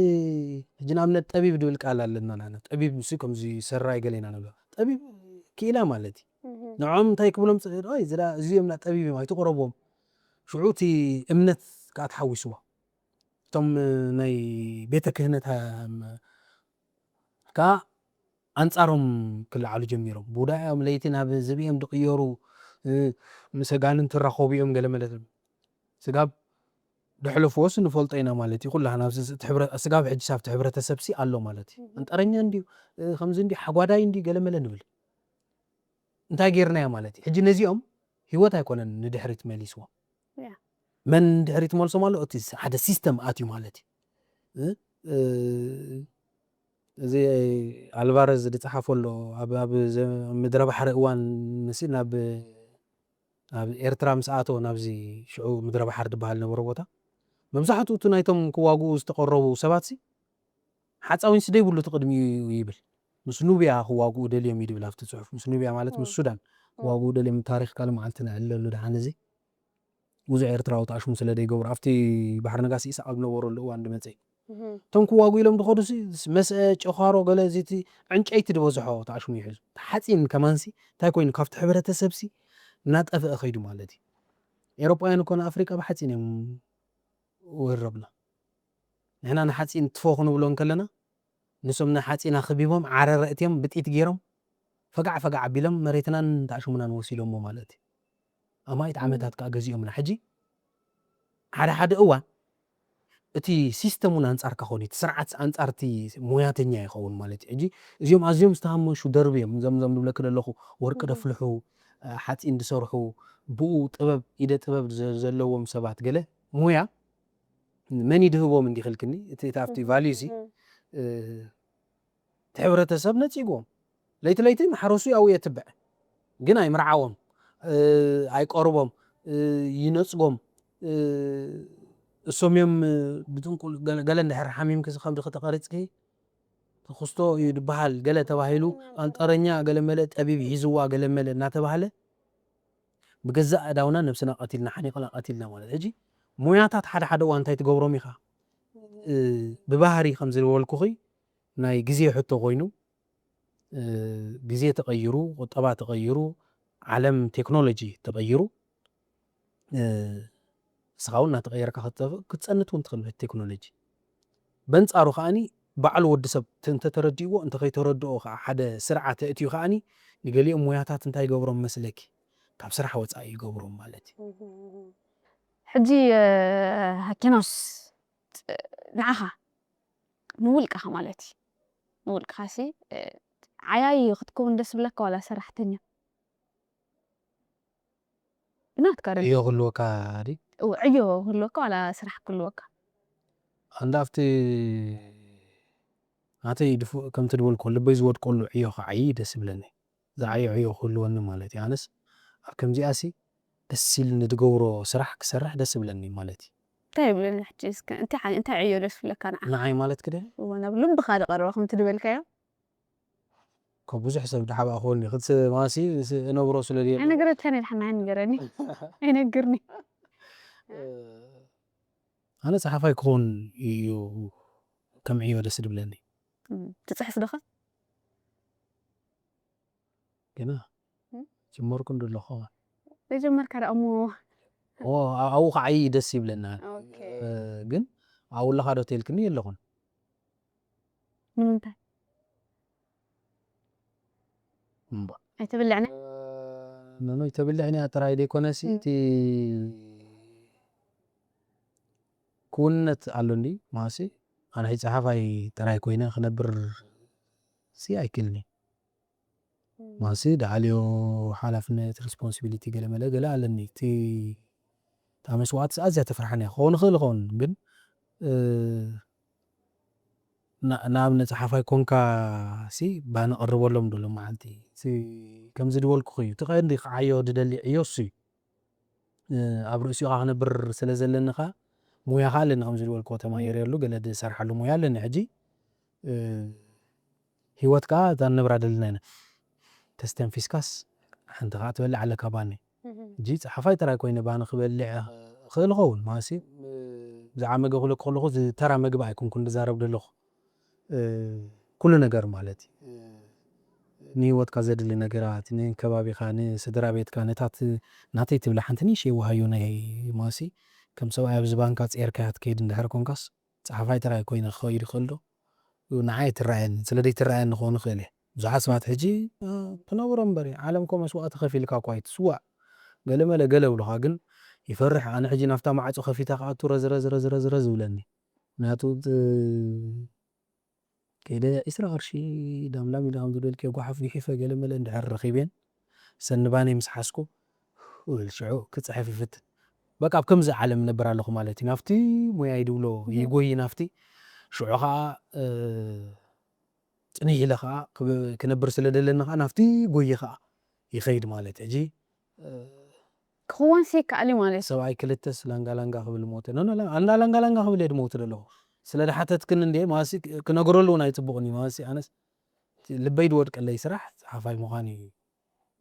ሕጂ ንኣብነት ጠቢብ ድብል ቃል ኣለና ንሕና ጠቢብ ምስ ከምዚ ሰራይ ገለ ኢና ንብሎ ጠቢብ ክኢላ ማለት እዩ ንዖም እንታይ ክብሎም እዚ ደኣ እዚኦም ና ጠቢብ እዮም ኣይትቕረብዎም ሽዑ እቲ እምነት ከዓ ተሓዊስዎ እቶም ናይ ቤተ ክህነት ከኣ ኣንጻሮም ክለዓሉ ጀሚሮም። ቡዳ እዮም፣ ለይቲ ናብ ዝብኢ እዮም ዝቕየሩ፣ እ፣ ምስ ኣጋንንቲ ይራኸቡ እዮም፣ ገለ መለ። ስጋብ ደሕለፍዎስ ንፈልጦ ኢና ማለት እዩ። ኩላህና ኣብዚ እቲ ሕብረ-፣ ስጋብ ሕጂስ ኣብቲ ሕብረተሰብሲ ኣሎ ማለት እዩ። ኣንጠረኛ እንድዩ፣ እ፣ ከምዚ እንድዩ፣ ሓጓዳይ እንድዩ፣ ገለ መለ ንብል። እንታይ ጌርናዮ ማለት እዩ? ሕጂ ነዚኦም ህይወት ኣይኮነን ንድሕሪት መሊስዎም። ያ። መን ንድሕሪት መልሶም ኣሎ? እቲ ስ-፣ ሓደ ሲስተም ኣትዩ ማለት እዩ። እ፣ እ፣ እዚ ኣልቫረዝ ዝጸሓፎ ኣሎ። ኣብ፣ ኣብ ዘ-፣ ምድረ ባሕሪ እዋን ምስ ናብ፣ ኣብ ኤርትራ ምስ ኣተወ ናብዚ ሽዑ ምድረ ባሕሪ ዝበሃል ነበረ ቦታ፣ መብዛሕትኡ እቲ ናይቶም ክዋግኡ ዝተቐረቡ ሰባትሲ ሓፃዊንስ ደይብሉ እቲ ቅድሚኡ ይብል። ምስ ኑብያ ክዋግኡ ደልዮም እዩ ድብል ኣብቲ ጽሑፍ። ምስ ኑብያ ማለት ምስ ም። ሱዳን ክዋግኡ ደልዮም። ታሪኽ ካልእ መዓልቲ ነዕልለሉ ደሓን። እዚ ብዙሕ ኤርትራዊ ተኣሽሙ ስለ ደይገብሩ ኣብቲ ባሕሪ ነጋሲ ኢሳቕ ኣብ ነበረሉ እዋን ድመጸ እዩ። እህም። እቶም ክዋጉ ኢሎም ድኸዱ ሲ-፣ ስ-፣ መስአ፣ ጨኻሮ፣ ገለ እዚ እቲ ዕንጨይቲ ዝበዝሖ ተኣሽሙ ይሕዙ። እቲ ሓፂን ከማንሲ እንታይ ኮይኑ ካብቲ ሕብረተሰብሲ እናጠፍአ ከይዱ ማለት እዩ። ኤሮጳውያን እኮ ንኣፍሪቃ ብሓፂን እዮም ወረብና። ንሕና ንሓፂን ትፎ ክንብሎ እንከለና ንሶም ንሓፂን ኣኽቢቦም ዓረረ እትዮም ብጢት ገይሮም ፈጋዕ ፈጋዕ ኣቢሎም መሬትናን ተኣሽሙናን ወሲዶሞ ማለት እዩ። ኣማኢት እም። ዓመታት ከዓ ገዚኦምና። ሕጂ ሓደ ሓደ እዋን እቲ ሲስተም እውን ኣንጻርካ ኾን እዩ። እቲ ስርዓት ኣንጻር እቲ ሞያተኛ ይኸውን ማለት እዩ። ሕጂ እዚኦም ኣዝዮም ዝተሃመሹ ደርቢ እዮም። እዞም፣ እዞም ዝብለክ ዘለኹ ወርቂ እም። ደፍልሑ፣ እ፣ ሓፂን ዝሰርሑ፣ ብኡ ጥበብ፣ ኢደ ጥበብ ዘ-፣ ዘለዎም ሰባት ገለ ሞያ መን ይድህቦም እንዲኽልክኒ፣ እቲ፣ እቲ ኣብቲ ቫልዩ እዚ፣ እም። እ፣ እቲ ሕብረተሰብ ነጺግዎም። ለይቲ ለይቲ ማሕረሱ ያው የትብዕ። ግን ኣይምርዓዎም፣ እ፣ ኣይቀርቦም፣ እ፣ ይነጽጎም። እ፣ እሶም እዮም፣ እ፣ ብጥንቁል ገለ፣ ገለ እንድሕር ሓሚምኪ እዚ ከብድኺ ተቐሪጽኪ፣ ትኽስቶ እዩ ድበሃል፣ ገለ ተባሂሉ፣ ኣንጠረኛ ገለ መለ፣ ጠቢብ ሒዝዋ ገለ መለ እናተባህለ፣ ብገዛእ ኣእዳውና ነብስና ቀቲልና፣ ሓኒቕና ቀቲልና ማለት። ሕጂ ሞያታት ሓደ ሓደ እዋን እንታይ ትገብሮም ኢኻ? እ፣ ብባህሪ ከም ዝበልኩኺ ናይ ግዜ ሕቶ ኮይኑ፣ እ፣ ግዜ ተቐይሩ፣ ቁጠባ ተቐይሩ፣ ዓለም ቴክኖሎጂ ተቐይሩ፣ እ፣ ንስኻ እውን እናተቐየርካ ክትጠፍእ፣ ክትጸንት እውን ትኽእል በቲ ቴክኖሎጂ። በንጻሩ ከኣኒ ባዕሉ ወዲ ሰብ ተ-፣ እንተተረዲእዎ፣ እንተኸይተረድኦ ከኣ ሓደ ስርዓት ኣእትዩ ከኣኒ ንገሊኦም ሞያታት እንታይ ይገብሮም መስለኪ? ካብ ስራሕ ወጻኢ ይገብሮም ማለት እዩ። ሕጂ፣ እ፣ ሃኪኖስ፣ ጥ-፣ ንዓኻ፣ ንውልቅኻ ማለት እዩ። ንውልቅኻሲ፣ እ፣ ዓያይ ክትከውን ደስ ይብለካ ዋላ ሰራሕተኛ? ብናትካ ደል-፣ ዕዮ ክህልወካ ድዩ? እው፣ ዕዮ ክህልወካ ዋላ ስራሕ ክህልወካ? ኣንዳ ኣብቲ ናተይ ድፉ-፣ ከምቲ ድበልኩ ልበይ ዝወድቀሉ ዕዮ ክዓዪ ደስ ይብለኒ። ዝዓዮ ዕዮ ክህልወኒ ማለት እዩ። ኣነስ ኣብ ከምዚኣሲ ደስ ኢልኒ ድገብሮ ስራሕ ክሰርሕ ደስ ይብለኒ ማለት እዩ። እንታይ ይብለኒ ሕጂ እስከ? እንታይ ሓ-፣ እንታይ ዕዮ ደስ ይብለካ ንዓኻ? ንዓይ ማለት ክደ? እወ፣ ናብ ልብኻ ድቐርባ ከምቲ ድበልካዮ? ካብ ብዙሕ ሰብ ድሓብኣ ክኾን እዩ። ክት-፣ ማሲ ስ-፣ እነብሮ ስለ ድየ። ኣይነገረካን እየ፣ ድሓን ንዓይ ንገረኒ። ኣይነግርኒ። እ፣ ኣነ ጸሓፋይ ክኾን እዩ ከም ዕዮ ደስ ድብለኒ። እም፣ ትጽሕፍ ዶ ኸ? ገና እም? ጀመርኩ እንዶ ኣለኹ። ዘይጀመርካ ደኣ እሞ። ኦ፣ ኣ-፣ ኣብኡ ክዓዪ ደስ ይብለና። ኦኬ። እ፣ ግን ኣብኡ ኣለኻ ዶ ተልክኒ የለኹን። ንምንታይ? እምባ። ኣይተብልዕነ? እ፣ ኖኖ፣ ኣይተብልዕኒ እያ ጥራይ ደይኮነሲ፣ እም። እቲ ክውንነት ኣሎ እንዲ፣ ማሲ፣ ኣነ ሕጂ ጸሓፋይ ጥራይ ኮይነ ክነብር ሲ ኣይክእልኒ። እም። ማሲ፣ ደኣልዮ ሓላፍነት፣ ሪስፖንሲቢሊቲ፣ ገለ መለ፣ ገለ ኣለኒ። እቲ፣ እታ መስዋእቲ ኣዝያ ተፍርሓኒ እያ። ክኸውን ይኽእል ይኸውን፣ ግን፣ እ፣ ና-፣ ንኣብነት ጸሓፋይ ኮንካ ሲ ባኒ ቀርበሎም ዶ ሎም መዓልቲ። ሲ ከምዚ ድበልኩኺ እዩ። እቲ ቀንዲ ክዓዮ ድደሊ ዕዮ እሱ እዩ። እ፣ ኣብ ርእሲኡ ኸዓ ክነብር ስለ ዘለኒ ኸዓ፣ ሞያ ኸዓ ኣለኒ፣ ከምዚ ዝበልክዎ ተማሂረሉ፣ ገለ ዝሰርሓሉ ሞያ ኣለኒ። ሕጂ፣ እ፣ ህይወት ከኣ እታ ንነብራ ደለና ኢና። ተስተንፊስካስ ሓንቲ ከኣ ትበልዕ ኣለካ ባኒ። እህ። ሕጂ ጸሓፋይ ጥራይ ኮይነ ባኒ ክበልዕ እኽእል እኸውን፣ ማለትሲ፣ እ፣ ብዛዕባ መግቢ ክብለኩ ከለኹ፣ እዚ ተራ መግቢ ኣይኮንኩን ዝዛረብ ዘለኹ። እ፣ ኩሉ ነገር ማለት እዩ። እ፣ ንህይወትካ ዘድሊ ነገራት፣ ንከባቢኻ፣ ንስድራ ቤትካ፣ ነታት ናተይ ትብላ ሓንቲ ንእሽተይ ወሃዮ ናይ ማሲ፣ ከም ሰብኣይ ኣብዚ ባንካ ጼርካያ ትከይድ እንድሕር ኮንካስ፣ ጸሓፋይ ጥራይ ኮይነ ክኸይድ ይኽእል ዶ? ንዓይ ትረኣየኒ፣ ስለ ዘይትረኣየኒ ክኸውን ይኽእል እየ። ብዙሓት ሰባት ሕጂ፣ እ፣ ትነብሮ እምበር፣ ዓለም እኮ መስዋእቲ ከፊልካ እኳ ኣይትስዋእ። ገለ መለ ገለ ብሉኻ፣ ግን ይፈርሕ። ኣነ ሕጂ ናብታ ማዕጾ ከፊተ ክኣቱ ረዝ፣ ረዝ፣ ረዝ፣ ረዝ፣ ረዝ ዝብለኒ። ምኽንያቱ፣ እ፣ ከይደ ዒስራ ቅርሺ ዳምላም ኢለ ከም ዝበልክዮ ጓሓፍ ጊሒፈ ገለ መለ እንድሕር ረኺበን፣ ሰንባነይ ምስ ሓዝኩ፣ እብል ሽዑ ክጽሕፍ ይፍትን። በቃ ኣብ ከምዚ ዓለም እነብር ኣለኹ ማለት እዩ። ናብቲ ሞያይ ድብሎ እህ። ይጎይ ናብቲ። ሽዑ ኸኣ፣ እ፣ ጽንሕ ኢለ ኸኣ ክብ-፣ ክነብር ስለ ደለኒ ኸኣ ናብቲ ጎይ ኸኣ ይኸይድ ማለት እዩ። ሕጂ፣ እ፣ ክኽወንስ ይከኣል እዩ ማለት እዩ። ሰብኣይ ክልተስ ላንጋ ላንጋ ክብል ሞተ። ኖ፣ ኖ፣ ላ-፣ ኣንዳ ላንጋ ላንጋ ክብል እየ ድመውት ደለኹ። ስለ ድሓተትክኒ እንድየ፣ ማሲ ክነግረሉ እውን ኣይጽቡቕን እዩ። ማሲ ኣነስ ልበይ ድወድቀለይ ስራሕ ጸሓፋይ ምዃን እዩ።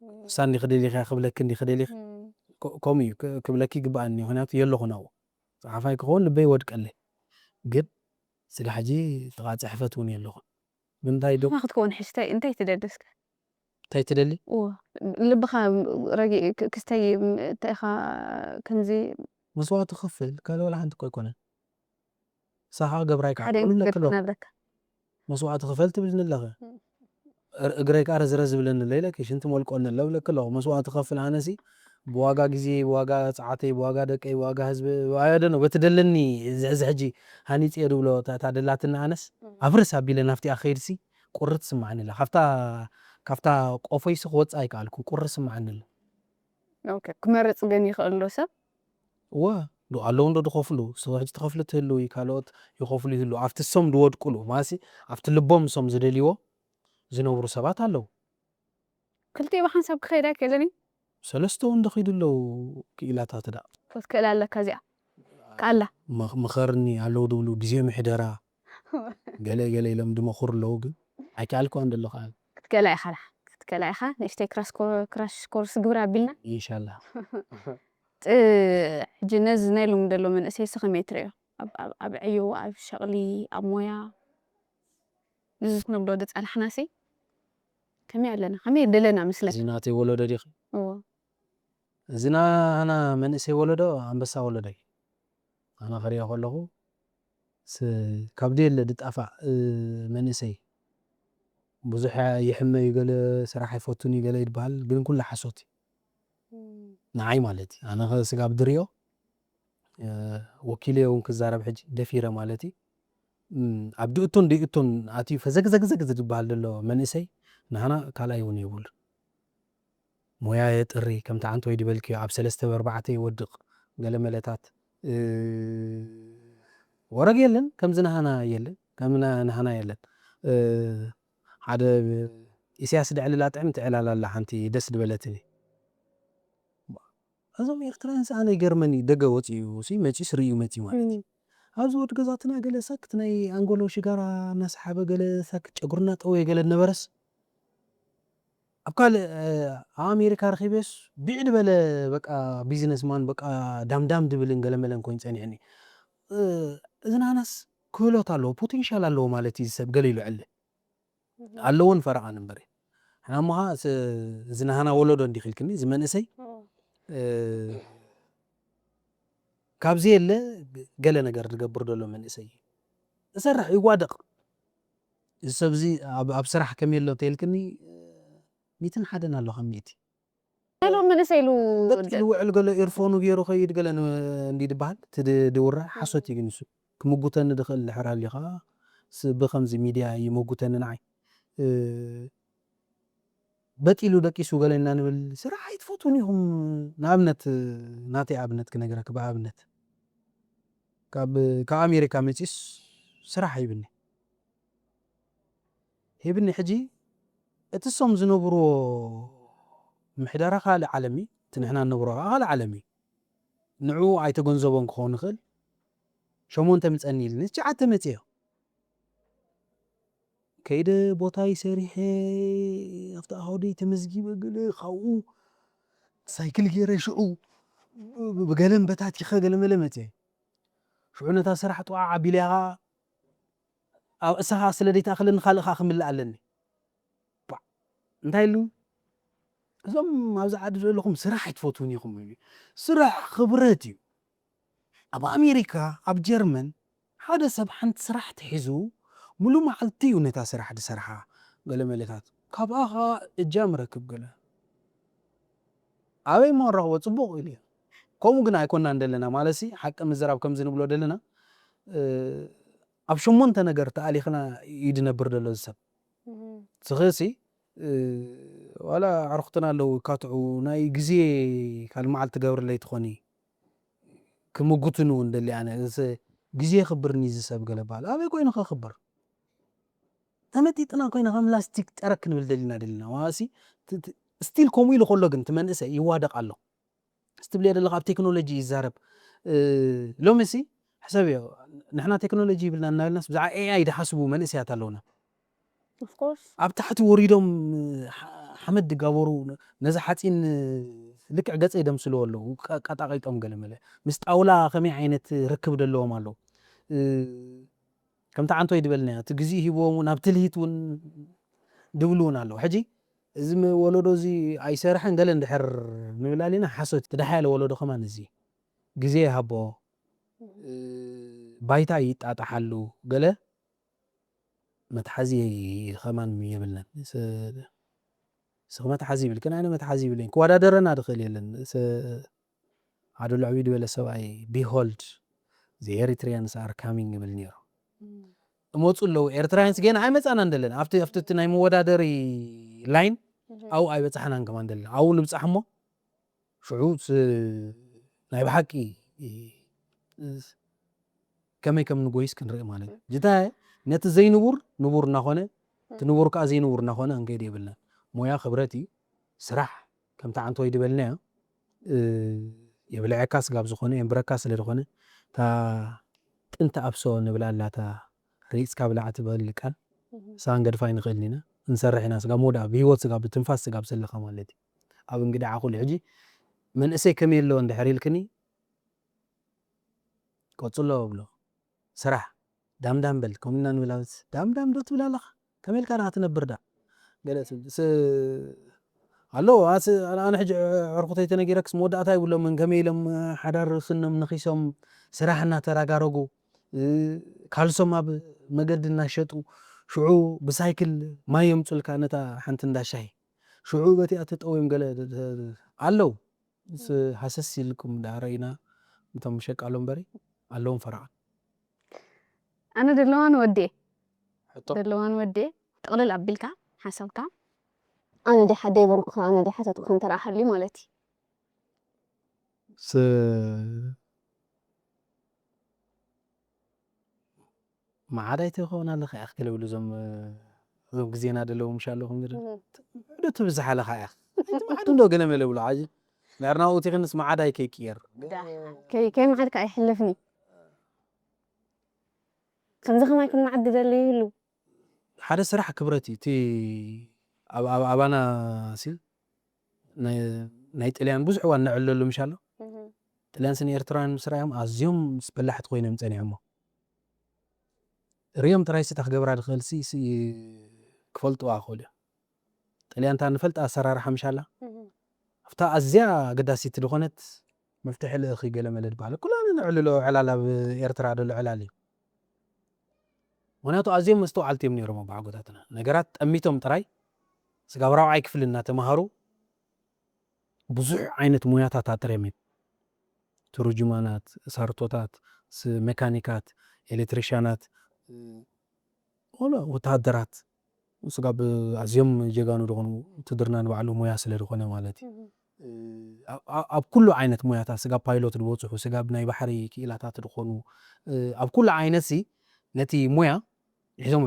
እም። ሳኒ ክደሊኻ ክብለኪ እንዲ ክደሊኽ እም። ኮ-፣ ከምኡ እዩ ክ-፣ ክብለኪ ይግብኣኒ፣ ምኽንያቱ የለኹን ኣብኡ። ጸሓፋይ ክኸውን ልበይ ይወድቀለይ። ግን ስጋዕ ሕጂ ጥቓ ጽሕፈት እውን የለኹን። ግን እንታይ ዶ ንስኻ ክትከውን ሕጂ እንታይ፣ እንታይ ትደሊ እስከ? እንታይ ትደሊ? እወ። ልብኻ ረጊ-፣ ክ-፣ ክስተይ ም-፣ እንታይ ኢኻ ከምዚ መስዋእቲ ክፍል ካልእ ዋላ ሓንቲ እኮ ኣይኮነን። ንስኻ ገብራይ ከዓ ሓደ ክልለ ነገር ክሎ። ክነግረካ። መስዋእቲ ክፈል ትብልኒ ኣለኸ። እም። እር-፣ እግረይ ከዓ ረዝረዝ ዝብለኒ ኣሎ ኢለኪ፣ ሽንቲ መልቆኒ ኣሎ ብለኪ ኣለኹ። መስዋእቲ ክኸፍል ኣነሲ ብዋጋ ግዜ፣ ብዋጋ ሰዓተይ፣ ብዋጋ ደቀይ፣ ብዋጋ ህዝቢ፣ I don't know፣ በቲ ደለኒ እዚ፣ እዚ ሕጂ ሃኒፀዮ ድብሎ እታ፣ እታ ደላትኒ ኣነስ እም። ኣፍርስ ኣቢለ ናብቲኣ ክኸይድሲ ቁርት ስምዓኒ ኣላ። ካብታ፣ ካብታ ቆፎይሲ ክወፅእ ኣይከኣልኩ፣ ቁርት ስምዓኒ ኣሎ። ኦኬ፣ ክመርፅ ግን ይኽእል ዶ ሰብ? እወ፣ ዶ ኣለዉ እንዶ ድኸፍሉ፣ ንስኺ ሕጂ ትኸፍሊ ትህልዊ፣ ካልኦት ይኸፍሉ ይህልዉ። ኣብቲ እሶም ድወድቁሉ፣ ማለትሲ ኣብቲ ልቦም እሶም ዝደልይዎ ዝነብሩ ሰባት ኣለዉ። ክልቲኡ ብሓንሳብ ክኸይድ ኣይክእልን እዩ? ሰለስተ እውን ዶ ኸይዱ ኣለዉ ክኢላታት ደኣ። ክትክእል ኣለካ እዚኣ። ከኣላ። መ-፣ ምኸርኒ ኣለዉ ድብሉ፣ ግዜ ምሕደራ፣ ገለ ገለ ኢሎም ድመኹር ኣለዉ፣ ግን ኣይከኣልክዋን ደለኹ ኣነ። ክትክእላ ኢኻ፣ ክትክእላ ኢኻ። ንእሽተይ ክራሽ ኮ-፣ ክራሽ ኮርስ ግብር ኣቢልና። ኢንሻላህ። ጥ-፣ ሕጂ ነዚ ናይ ሎሚ ዘሎ መንእሰይሲ ከመይ ትርእዮ? ኣብ፣ ኣብ፣ ኣብ ዕዮ፣ ኣብ ሸቕሊ፣ ኣብ ሞያ፣ እዚ ክንብሎ ዝጸናሕናሲ ከመይ ኣለና? ከመይ ደለና ምስለ? እዚ ናተይ ወለዶ ዲኺ? እዎ። እዚ ናህና መንእሰይ ወለዶ ኣንበሳ ወለዶ እዩ። ኣነ ክሪኦ ከለኹ ስ-፣ ካብ ደየለ ድጣፋእ፣ እ፣ መንእሰይ ብዙሕ ይሕመ እዩ፣ ገለ ስራሕ ኣይፈቱን እዩ፣ ገለ ይድበሃል፣ ግን ኩሉ ሓሶት እዩ። እም። ንዓይ ማለት እዩ። ኣነ ከ ስጋብ ድሪኦ፣ እ፣ ወኪለዮ እውን ክዛረብ ሕጂ ደፊረ ማለት እዩ። እም፣ ኣብ ድእቶን ደይእቶን ኣትዩ ፈዘግዘግዘግ ዝድበሃል ዘሎ መንእሰይ ናህና ካልኣይ እውን የብሉን። ሞያ የጥሪ፣ ከምቲ ዓንተወይ ድበልክዮ ኣብ ሰለስተ ብኣርባዕተ ይወድቕ፣ ገለ መለታት፣ እ፣ ወረግ የለን፣ ከምዚ ናህና የለን፣ ከም ና-፣ ናህና የለን። እ፣ ሓደ ብ-፣ ኢሳያስ ድዕልላ ጥዕም ትዕላላ ኣላ ሓንቲ ደስ ድበለትኒ። እዞም ኤርትራውያን ሰኣነ ይገርመኒ፣ ደገ ወፂኡ ሲ መፂኡስ ርእዩ መፂኡ ማለት እዩ። እም። ኣብዚ ወዲ ገዛትና ገለ ሳክት ናይ ኣንጎሎ ሽጋራ እናሰሓበ ገለ ሳክት ጨጉርና ጠውየ ገለ ነበረስ ኣብ ካልእ፣ እ፣ ኣብ ኣሜሪካ ረኺበስ ብዕ ዝበለ በቃ ቢዝነስማን በቃ ዳምዳም ድብልን ገለመለን ኮይኑ ጸኒሕኒ። እ፣ እዚ ናህናስ ክህሎት ኣለዎ፣ ፖቴንሻል ኣለዎ ማለት እዩ እዚ ሰብ ገለ ኢሉ ዕሊ። እህ። ኣለዎን ፈረቓን እምበር። ንሕና እሞ ኸዓ ስ-፣ እዚ ናህና ወለዶ እንዲኺ ኢልክኒ፣ እዚ መንእሰይ፣ እህ። እ፣ ካብዚ የለ ገለ ነገር ዝገብር ዘሎ መንእሰይ እዩ። ዝሰርሕ ይዋደቕ። እዚ ሰብ እዚ ኣብ፣ ኣብ ስራሕ ከመይ ኣሎ እንተኢልክኒ፣ ሚእትን ሓደን ኣሎ ካብ ሚእቲ። ገለ መንእሰይ ኢሉ በጥ ኢሉ ውዕል ገለ ኤርፎኑ ገይሩ ኸይድ ገለ ን-፣ እንዲ ድበሃል፣ እቲ ድ-፣ ድውረ ሓሶት እዩ ግን ንሱ። ክምጉተኒ ድኽእል ድሕር ሃልዩ ኸዓ ስ-፣ ብኸምዚ ሚድያ ይመጉተኒ ንዓይ። እ፣ በጥ ኢሉ ደቂሱ ገለ ኢና ንብል፣ ስራሕ ኣይትፈትዉን ኢኹም። ንኣብነት፣ ናተይ ኣብነት ክነግረኪ ብኣብነት። ካብ፣ ካብ ኣሜሪካ መፂኡስ ስራሕ ሂብኒ። ሂብኒ ሕጂ እቲ እሶም ዝነብርዎ ምሕደራ ካልእ ዓለም እዩ፣ እቲ ንሕና ንነብሮ ከዓ ካልእ ዓለም እዩ። ንዕኡ ኣይተገንዘቦን ክኸውን ይኽእል። ሸሞንተ ምፀኒ ኢልኒ፣ ትሽዓተ መፂኦ። ከይደ ቦታይ ሰሪሐ፣ ኣብቲ ኣኻውደይ ተመዝጊበ ገለ ካብኡ ሳይክል ገይረ ሽዑ ብ-፣ ብገለን በታቲኸ ገለ መለ መፅአ። ሽዑ ነታ ስራሕ ጥዋዕ ኣቢለያ ኸዓ፣ ኣብ እሳ ኸዓ ስለ ዘይትኣኽለኒ ካልእ ኸዓ ክምልእ ኣለኒ። ባ-፣ እንታይ ኢሉ? እዞም ኣብዚ ዓዲ ዘለኹም ስራሕ ኣይትፈትዉን ኢኹም። ስራሕ ክብረት እዩ። ኣብ ኣሜሪካ፣ ኣብ ጀርመን፣ ሓደ ሰብ ሓንቲ ስራሕ ተሒዙ፣ ሙሉ መዓልቲ እዩ ነታ ስራሕ ዝሰርሓ። ገለ መለታት ካብኣ ኸዓ እጃም ረክብ ገለ ኣበይ እሞ ንረኽቦ ጽቡቕ ኢሉ እዩ። ከምኡ ግን ኣይኮናን ዘለና ማለት ሲ ሓቂ ምዝራብ ከምዚ ንብሎ ዘለና ኣብ ሸሞንተ ነገር ተኣሊኽና እዩ ዝነብር ዘሎ እዚ ሰብ። ስኽሲ ዋላ ኣዕሩኽትና ኣለዉ ካትዑ ናይ ግዜ ካልእ መዓልቲ ገብርለይ ትኾኒ ክምጉትኒ እውን ደሊ ኣነ ግዜ የኽብርኒ እዚ ሰብ ገለ በሃል ኣበይ ኮይኑ ከኽብር ተመጢጥና ኮይና ከም ላስቲክ ጠረክ ክንብል ደሊና ደሊና ዋሲ ስቲል ከምኡ ኢሉ ከሎ ግን እቲ መንእሰይ ይዋደቕ ኣሎ ስትብልዮ ዘለኻ ኣብ ቴክኖሎጂ ይዛረብ ሎሚ ሲ ሕሰብዮ ንሕና ቴክኖሎጂ ይብልና እናበልናስ ብዛዕባ ኤኣይ ድሓስቡ መንእሰያት ኣለውና ኣብ ታሕቲ ወሪዶም ሓመድ ይጋበሩ ነዚ ሓፂን ልክዕ ገፀ ይደምስልዎ ኣለዉ ቀጣቂጦም ገለመለ ምስ ጣውላ ከመይ ዓይነት ርክብ ደለዎም ኣለዉ ከምቲ ዓንቶይ ድበልናዮ እቲ ግዜ ሂብዎም እውን ኣብ ትልሂት እውን ድብሉ እውን ኣለዉ ሕጂ እዚ ወለዶ እዚ ኣይሰርሐን ገለ እንድሕር ንብላል ኢና ሓሶት ትዳሓ ያለ ወለዶ ከማን እዚ ግዜ ይሃቦ ባይታ ይጣጣሓሉ ገለ መትሓዚ ከማን የብልናን ስኽመት ሓዚ ይብል ግን ኣነ መትሓዚ ይብለኝ ክወዳደረና ድኽእል የለን ሓደ ልዕቢ ዝበለ ሰብኣይ behold the Eritreans are coming ይብል ነይሩ እመፁ ኣለዉ ኤርትራውያንስ ገና ኣይመፃና እንደለን ኣብቲ ኣብቲ ናይ መወዳደሪ ላይን ኣብኡ ኣይበፃሕናን ከማን ደለን ኣብኡ ንብፃሕ እሞ ሽዑ ናይ ብሓቂ ከመይ ከም ንጎይስ ክንርኢ ማለት እዩ ጅታ ነቲ ዘይንቡር ንቡር እናኾነ እቲ ንቡር ከዓ ዘይንቡር እናኾነ ክንከይድ የብልናን ሞያ ክብረት እዩ ስራሕ ከምቲ ዓንቶይ ድበልናዮ የብልዐካ ስጋብ ዝኾነ የንብረካ ስለ ዝኾነ እታ ጥንቲ ኣብሶ ንብላ ኣላ እታ ሪፅካ ብላዕ ትበል ቃል እሳን ገድፋ ይንኽእል ኢና ንሰርሕ ኢና ስጋብ መወዳእ ብሂወት ስጋብ ብትንፋስ ስጋብ ዘለኻ ማለት እዩ ኣብ እንግዲዓ ኩሉ ሕጂ መንእሰይ ከመይ ኣሎ እንድሕር ኢልክኒ ቀፅሎ እብሎ ስራሕ ዳምዳም በል ከምና ንብላብት ዳምዳም ዶ ትብል ኣለኻ ከመይ ኢልካ ዳ ትነብር ዳ ገለ ትብል ኣሎ ኣነ ሕጂ ዕርኩተይ ተነጊረክስ መወዳእታ ይብሎምን ከመይ ኢሎም ሓዳር ስኖም ነኺሶም ስራሕ እናተራጋረጉ ካልሶም ኣብ መገዲ እናሸጡ ሽዑ ብሳይክል ማይ የምፁልካ ነታ ሓንቲ እንዳሻሂ ሽዑ በቲኣ ተጠውዮም ገለ ኣለዉ ምስ ሃሰስ ኢልኩም ደኣ ረኢና እቶም ሸቃሎ እምበሪ ኣለዎም ፈረቓ ኣነ ደለዋን ወዴ ሕቶ ደለዋን ወዴ ጥቕልል ኣቢልካ ሓሳብካ ኣነ ዲ ሓደይ በልኩ ኣነ ዲ ሓተትኩ እንተ ደኣ ሃልዩ ማለት እዩ ስ መዓዳይ ተይኮን ኣለኻ ኢኽ ክልብሉ እዞም እዞም ግዜና ደለዉ ምሽ ኣለኹም ዝብል ዶ ትብዝሓ ኣለኻ ኢኽ ኣይትምዓዱ እንዶ ገለ መለ ብሎ ዓጅ ምዕርናኡ እቲ ክንስ መዓዳይ ከይቅየር ከይምዓድካ ኣይሕልፍኒ ከምዚ ከማይ ክንመዓድ ዝደሊ ይህሉ ሓደ ስራሕ ክብረት እዩ እቲ ኣባና ሲ ናይ ጥልያን ብዙሕ እዋን ነዕልለሉ ምሽ ኣሎ ጥልያንስ ንኤርትራውያን ምስ ረኣዮም ኣዝዮም ምስ በላሕቲ ኮይኖም ጸኒሖሞ ርዮም ጥራይ ስታ ክገብራ ድኽእል ሲ ክፈልጥዋ ክኽእሉ እዮም ጥልያን እታ ንፈልጥ ኣሰራርሓ ምሽ ኣላ ኣብታ ኣዝያ ኣገዳሲት ዝኾነት መፍትሒ ልእኺ ገለ መለ ድበሃል ኩላና ነዕልሎ ዕላል ኣብ ኤርትራ ደሎ ዕላል እዩ ምክንያቱ ኣዝዮም መስተውዓልቲ እዮም ነይሮም ኣቦሓጎታትና ነገራት ጠሚቶም ጥራይ ስጋብ ራብዓይ ክፍሊ እናተምሃሩ ብዙሕ ዓይነት ሞያታት ኣጥርዮም እዮም ትሩጅማናት ሳርቶታት መካኒካት ኤሌክትሪሻናት ወታደራት ስጋብ ኣዝዮም ጀጋኑ ዝኾኑ ውትድርና ንባዕሉ ሞያ ስለ ዝኾነ ማለት እዩ ኣብ ኩሉ ዓይነት ሞያታት ስጋብ ፓይሎት ዝበፅሑ ስጋብ ናይ ባሕሪ ክኢላታት ዝኾኑ ኣብ ኩሉ ዓይነት ሲ ነቲ ሞያ ሒዞም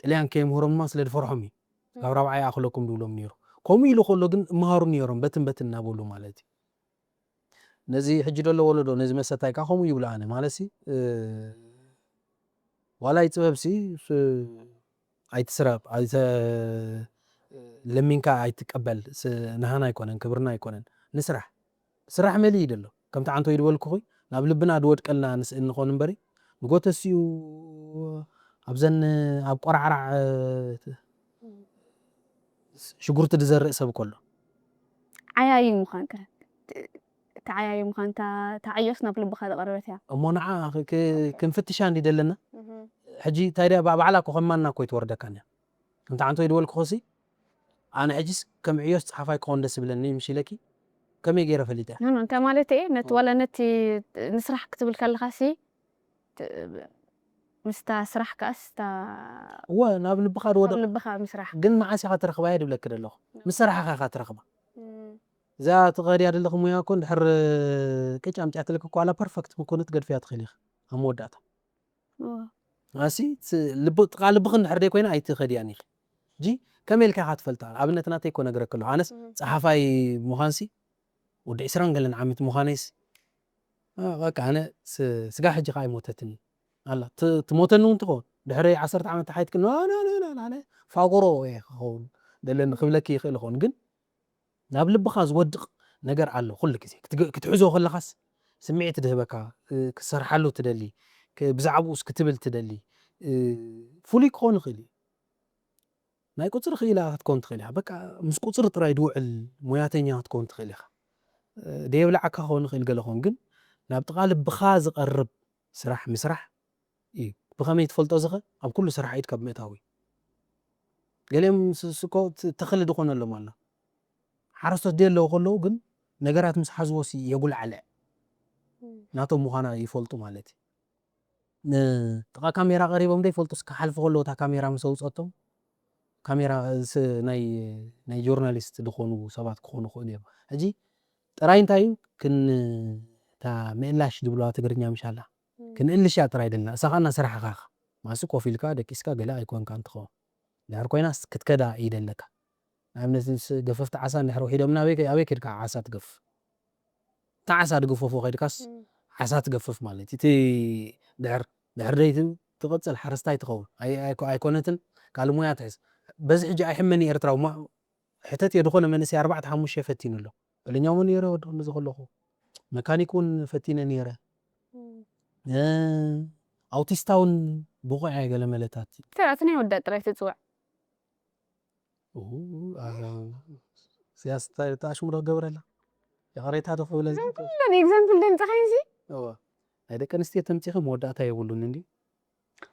ጥልያን ከየምህሮም ድማ ስለ ዝፈርሖም እዩ ካብ ራብዓይ ይኣኽለኩም ድብሎም ነይሩ ከምኡ ኢሉ ከሎ ግን እመሃሩ ነይሮም በትን በትን እናበሉ ማለት እዩ ነዚ ሕጂ ደሎ ወለዶ ነዚ መሰታይካ ከምኡ ይብሉ ኣነ ማለትሲ ዋላ ይፅበብሲ ኣይትስረብ ለሚንካ ኣይትቀበል ንሃና ኣይኮነን ክብርና ኣይኮነን ንስራሕ ስራሕ መሊ እዩ ደሎ ከምቲ ዓንቶ ይድበልኩ ናብ ልብና ድወድቀልና ንስእል ንኾን እምበሪ ንጎተሲኡ ኣብዘን ኣብ ቆራዕራዕ ሽጉርቲ ድዘርእ ሰብ ከሎ ዓያዩ ምዃን ከ እቲ ዓያዩ ምዃን እታ ዓዮስ ናብ ልብኻ ዝቐረበት እያ እሞ ንዓ ክንፍትሻ እንዲ ደለና ሕጂ እንታይ ድያ፣ ባዕላ እኮ ከም ማና እኮ ኣይትወርደካን እያ። እንተ ዓንቶ ይድበልኩ ኸሲ፣ ኣነ ሕጂስ ከም ዕዮስ ጸሓፋይ ክኾን ደስ ይብለኒ፣ ምሽ ኢለኪ፣ ከመይ ገይረ ፈሊጠ? ኖ፣ ኖ፣ እንታይ ማለት እየ? ነቲ፣ ዋላ ነቲ ንስራሕ ክትብል ከለኻ ሲ፣ ት-፣ ምስታ ስራሕ ከኣስ፣ እታ እወ፣ ናብ ልብኻ ድወደቕ። ልብኻ ምስራሕ። ግን መዓስ ኢኻ ትረኽባያ ድብለኪ ደለኹ። ምስ ሰራሕኻ ኢኻ ትረኽባ። እዛ ትኸድያ ደለኺ ሙያ እኮ እንድሕር ቅጭ ኣምጺኣትልኪ እኮ ዋላ ፐርፈክት ምኮነት ገድፍያ ትኽእል ኢኺ ኣብ መወዳእታ። ኣሲ ልብ ጥቓ ልብኺ እንድሕር ደይ ኮይና ኣይትኸድያን ኢኺ። ሕጂ ከመይ ኢልካ ኢኻ ትፈልጣ? ኣብነት ናተይ እኮ ነግረኪ ኣለኹ። ኣነስ ጸሓፋይ ምዃንሲ ወዲ ዕስራን ገለን ዓመት ምዃነይሲ፣ ኣ፣ በቃ ኣነ ስ-፣ ስጋ ሕጂ ከኣ ኣይሞተትኒ ኣላ። ት-፣ ትሞተኒ እውን ትኸውን። ድሕሪ ዓሰርተ ዓመት ተሓይትክኒ፣ ና፣ ና፣ ና፣ ና፣ ና፣ ኣነ ፋጎሮ እየ ክኸውን ደለኒ ክብለኪ ይኽእል ይኸውን። ግን ናብ ልብኻ ዝወድቕ ነገር ኣሎ ኩሉ ግዜ። ክትግ-፣ ክትሕዞ ከለኻስ ስምዒት ድህበካ፣ እ፣ ክትሰርሓሉ ትደሊ፣ ክ-፣ ብዛዕባኡስ ክትብል ትደሊ፣ እ፣ ፍሉይ ክኸውን ይኽእል እዩ። ናይ ቁጽሪ ክኢላ ክትከውን ትኽእል ኢኻ። በቃ ምስ ቁጽሪ ጥራይ ድውዕል ሞያተኛ ክትከውን ትኽእል ኢኻ። እ፣ ደየብልዓካ ክኸውን ይኽእል ገለ ክኸውን፣ ግን ናብ ጥቓ ልብኻ ዝቐርብ ስራሕ ምስራሕ እዩ። ብኸመይ ትፈልጦ እዚ ኸ? ኣብ ኩሉ ስራሕ ኢድካ ብምእታው እዩ። ገሊኦም ስ-፣ ስኮ ት-፣ ተኽሊ ድኾነሎም ኣሎ። ሓረስቶት ድየ ኣለዉ ከለዉ ግን ነገራት ምስ ሓዝዎሲ የጉልዓልዕ። እም። ናቶም ምዃና ይፈልጡ ማለት እዩ። ን-፣ ጥቓ ካሜራ ቀሪቦም ዶ ይፈልጡስ ክሓልፉ ከለዉ እታ ካሜራ ምስ ኣውጸቶም፣ ካሜራ ስ-፣ ናይ፣ ናይ ጆርናሊስት ዝኾኑ ሰባት ክኾኑ ይኽእሉ እዮም። ሕጂ ጥራይ እንታይ እዩ ክን-፣ እታ ምእላሽ ድብልዋ ትግርኛ ምሽ ኣላ። እም። ክንእልሽ እያ ጥራይ ደልና። እሳ ኸኣ እናሰራሕኻ ኢኻ። ማሲ ኮፍ ኢልካ ደቂስካ ገለ ኣይኮንካን ትኸውን። ድሕር ኮይናስ ክትከዳ እዩ ደለካ። ንኣብነት ምስ ገፈፍቲ ዓሳ እንድሕር ውሒዶምና ኣበይ ከ-፣ ኣበይ ከድካ ዓሳ ትገፍፍ? እታ ዓሳ ድግፈፎ ከድካስ እም። ዓሳ ትገፍፍ ማለት እዩ። እቲ ድሕር፣ ድሕር ደይ ት-፣ ትቕጽል ሓረስታይ ትኸውን። ኣይ-፣ ኣይኮ-፣ ኣይኮነትን ካልእ ሞያ ትሕዝ። በዚ ሕጂ ኣይሕመን እዩ ኤርትራዊ። ማ-፣ ሕተት እየ ድኾነ መንእሰይ ኣርባዕተ ሓሙሽተ ፈቲኑ ኣሎ። በለኛ እውን ነይረ ወዲ ክንዲ ዝኸለኹ። መካኒክ እውን ፈቲነ ነይረ። እም። እ፣ ኣውቲስታ እውን ብቑዕ እየ ገለ መለታት። ተራ እቲ ናይ ወዳእ ጥራይ ትጽውዕ። ኡ፣ ኣ፣ ስያስ እንታይ፣ እንታይ ኣሽሙር ክገብረላ? ይቕሬታ ዶ ክብለ እዚ? ኩለን ኤግዛምፕል ደምጻኻዮ እዚ? እወ። ናይ ደቂ ኣንስትዮ ተምጺኺ መወዳእታ የብሉን እንዲ።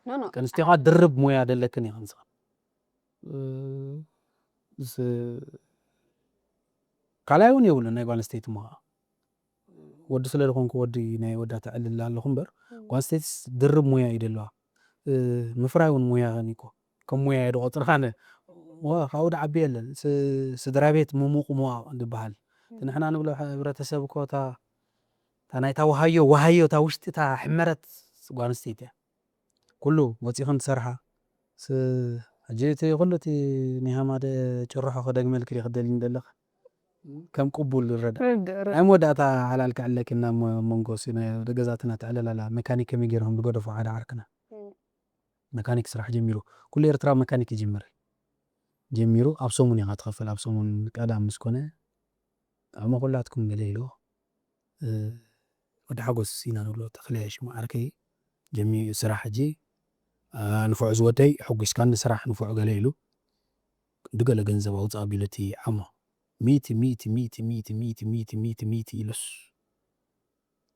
ኖ፣ ኖ። ደቂ ኣንስትዮ ኸኣ ድርብ ሞያ ደለክን ኢኽን ንስኽን። እ፣ ስ-፣ ካልኣይ እውን የብሉን ናይ ጓል ኣንስተይቲ እሞ ኸኣ። ወዲ ስለ ዝኾንኩ ወዲ ናይ ወዳት ኣዕልል ኣለኹ እምበር፣ እም። ጓል ኣንስተይቲስ ድርብ ሞያ እዩ ደለዋ። እ፣ ምፍራይ እውን ሞያ ኸን እኮ። ከም ሞያ እየ ድቆጽር ኻነ። ዋ፣ ካብኡ ድዓቢ የለን። ስ-፣ ስድራ ቤት ምሙቕ መዋቕ ድበሃል። እቲ እም። ንሕና ንብሎ ሕብረተሰብ እኮ እታ፣ እታ ናይታ ወሃዮ፣ ወሃዮ፣ እታ ውሽጢ እታ ሕመረት ጓል ኣንስተይቲ እያ። ኩሉ ወጺኽን ትሰርሓ። ስ-፣ ሕጂ እቲ ኩሉ እቲ ናይ ሃማደ ጭርሖ ክደግመልኪ ድየ ክደልኒ ዘለኺ? ከም ቅቡል ይረዳእ። ርድእ፣ ርድእ። ናይ መወዳእታ ሓላል ክዕለኪ እና ሞ-፣ መንጎ ሲ-፣ ናይ ወደ ገዛትና ትዕለል ኣላ። መካኒክ ከመይ ገይርኩም ዝገደፉ ሓደ ዓርክና። እም። መካኒክ ስራሕ ጀሚሩ። ኩሉ ኤርትራ መካኒክ ይጅምር። ጀሚሩ ኣብ ሰሙን ኢኻ ትኸፍል፣ ኣብ ሰሙን ቀዳም ምስ ኮነ፣ ኣሞ ኩላትኩም ገለ ኢልዎ። እ፣ ወዲ ሓጎስ ኢና ንብሎ፣ ተኽለ ሽሙ ዓርከይ ጀሚሩ እዩ ስራሕ ሕጂ። ኣ፣ ንፉዕ ዝወደይ፣ ሕጒስካኒ ስራሕ ንፉዕ ገለ ኢሉ። ድገለ ገንዘብ ኣውጽእ ኣቢሉ እቲ ዓሞ። ሚእቲ፣ ሚእቲ፣ ሚእቲ፣ ሚእቲ፣ ሚእቲ፣ ሚእቲ፣ ሚእቲ፣ ሚእቲ ኢሉስ።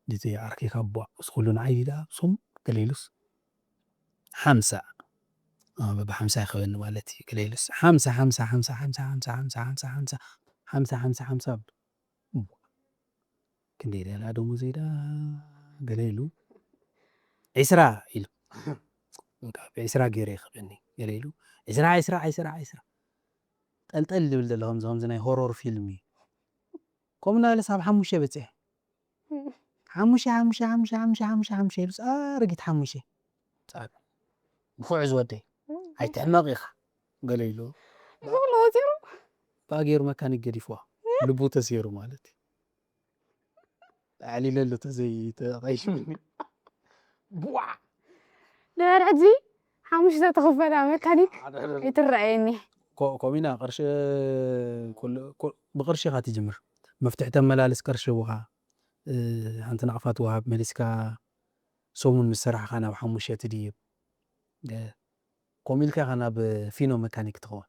ድቲ ዓርከይ ካብ ቧዕ፣ ምስ ኩሉ ንዓይ ኢላ፣ ሶም ገለ ኢሉስ። ሓምሳ። ኣ፣ በብሓምሳ ይኸበኒ ማለት እዩ፣ ገለ ኢሉስ። ሓምሳ፣ ሓምሳ፣ ሓምሳ፣ ሓምሳ፣ ሓምሳ፣ ሓምሳ፣ ሓምሳ፣ ሓምሳ፣ ሓምሳ፣ ሓምሳ፣ ሓምሳ፣ ሓምሳ፣ ሓምሳ። እምቧ። ክንደይ ደላ ደሞዘይ ዳ ገለ ኢሉ። ዒስራ ኢሉ። በቃ፣ ብዒስራ ገይረ ይኽእለኒ። ገለ ኢሉ። ዒስራ፣ ዒስራ፣ ዒስራ፣ ዒስራ። ጠልጠል ዝብል ዘሎ ከምዚ፣ ከምዚ ናይ ሆሮር ፊልም እዩ። ከምኡ እናበለስ ኣብ ሓሙሽተ በጺሐ። ሓሙሽተ፣ ሓሙሽተ፣ ሓሙሽተ፣ ሓሙሽተ፣ ሓሙሽተ፣ ሓሙሽተ፣ ሓሙሽተ ኢሉስ ኣረጊት ሓሙሽተ። ጻዕዳ። ንፉዕ ዝወደይ። ኣይትሕመቕ ኢኻ። ገለ ኢሉ። ዝብሎ ወፂሩ። ብኣ ገይሩ መካኒክ ገዲፍዋ። ልቡ ተሰይሩ ማለት እዩ። ኣዕሊለሉ ተዘይ-፣ ተቐይምኒ። ቡዋ! ድሕሪ ሕጂ ሓሙሽተ ተኸፈላ መካኒክ ኣይትረኣየኒ። ኮ-፣ ኮሚና ቅርሺ ኩሉ፣ ኩ-፣ ብቅርሺ ኢኻ ትጅምር። መፍትሒ ተመላልስ ቅርሺ ብኻ፣ እ፣ ሓንቲ ናቕፋ ትወሃብ መሊስካ ሰሙን ምስ ሰራሕኻ ናብ ሓሙሽተ ትድይብ። እ፣ ከምኡ ኢልካ ኢኻ ናብ ፊኖ መካኒክ ትኸውን።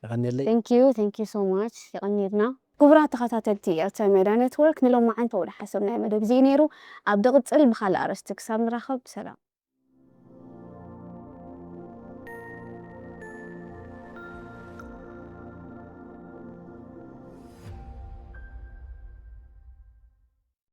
የቐንየለይ። Thank you, thank you so much። የቐንየልና። ክቡራት ተኸታተልቲ ኤርትራ ሜድያ ኔትወርክ፣ ንሎማዓንቲ ወደ ሓሳብ ናይ መደብ እዚ ነይሩ። ኣብ ድቕጽል ብኻልእ ኣርእስቲ ክሳብ ንራኸብ፣ ሰላም።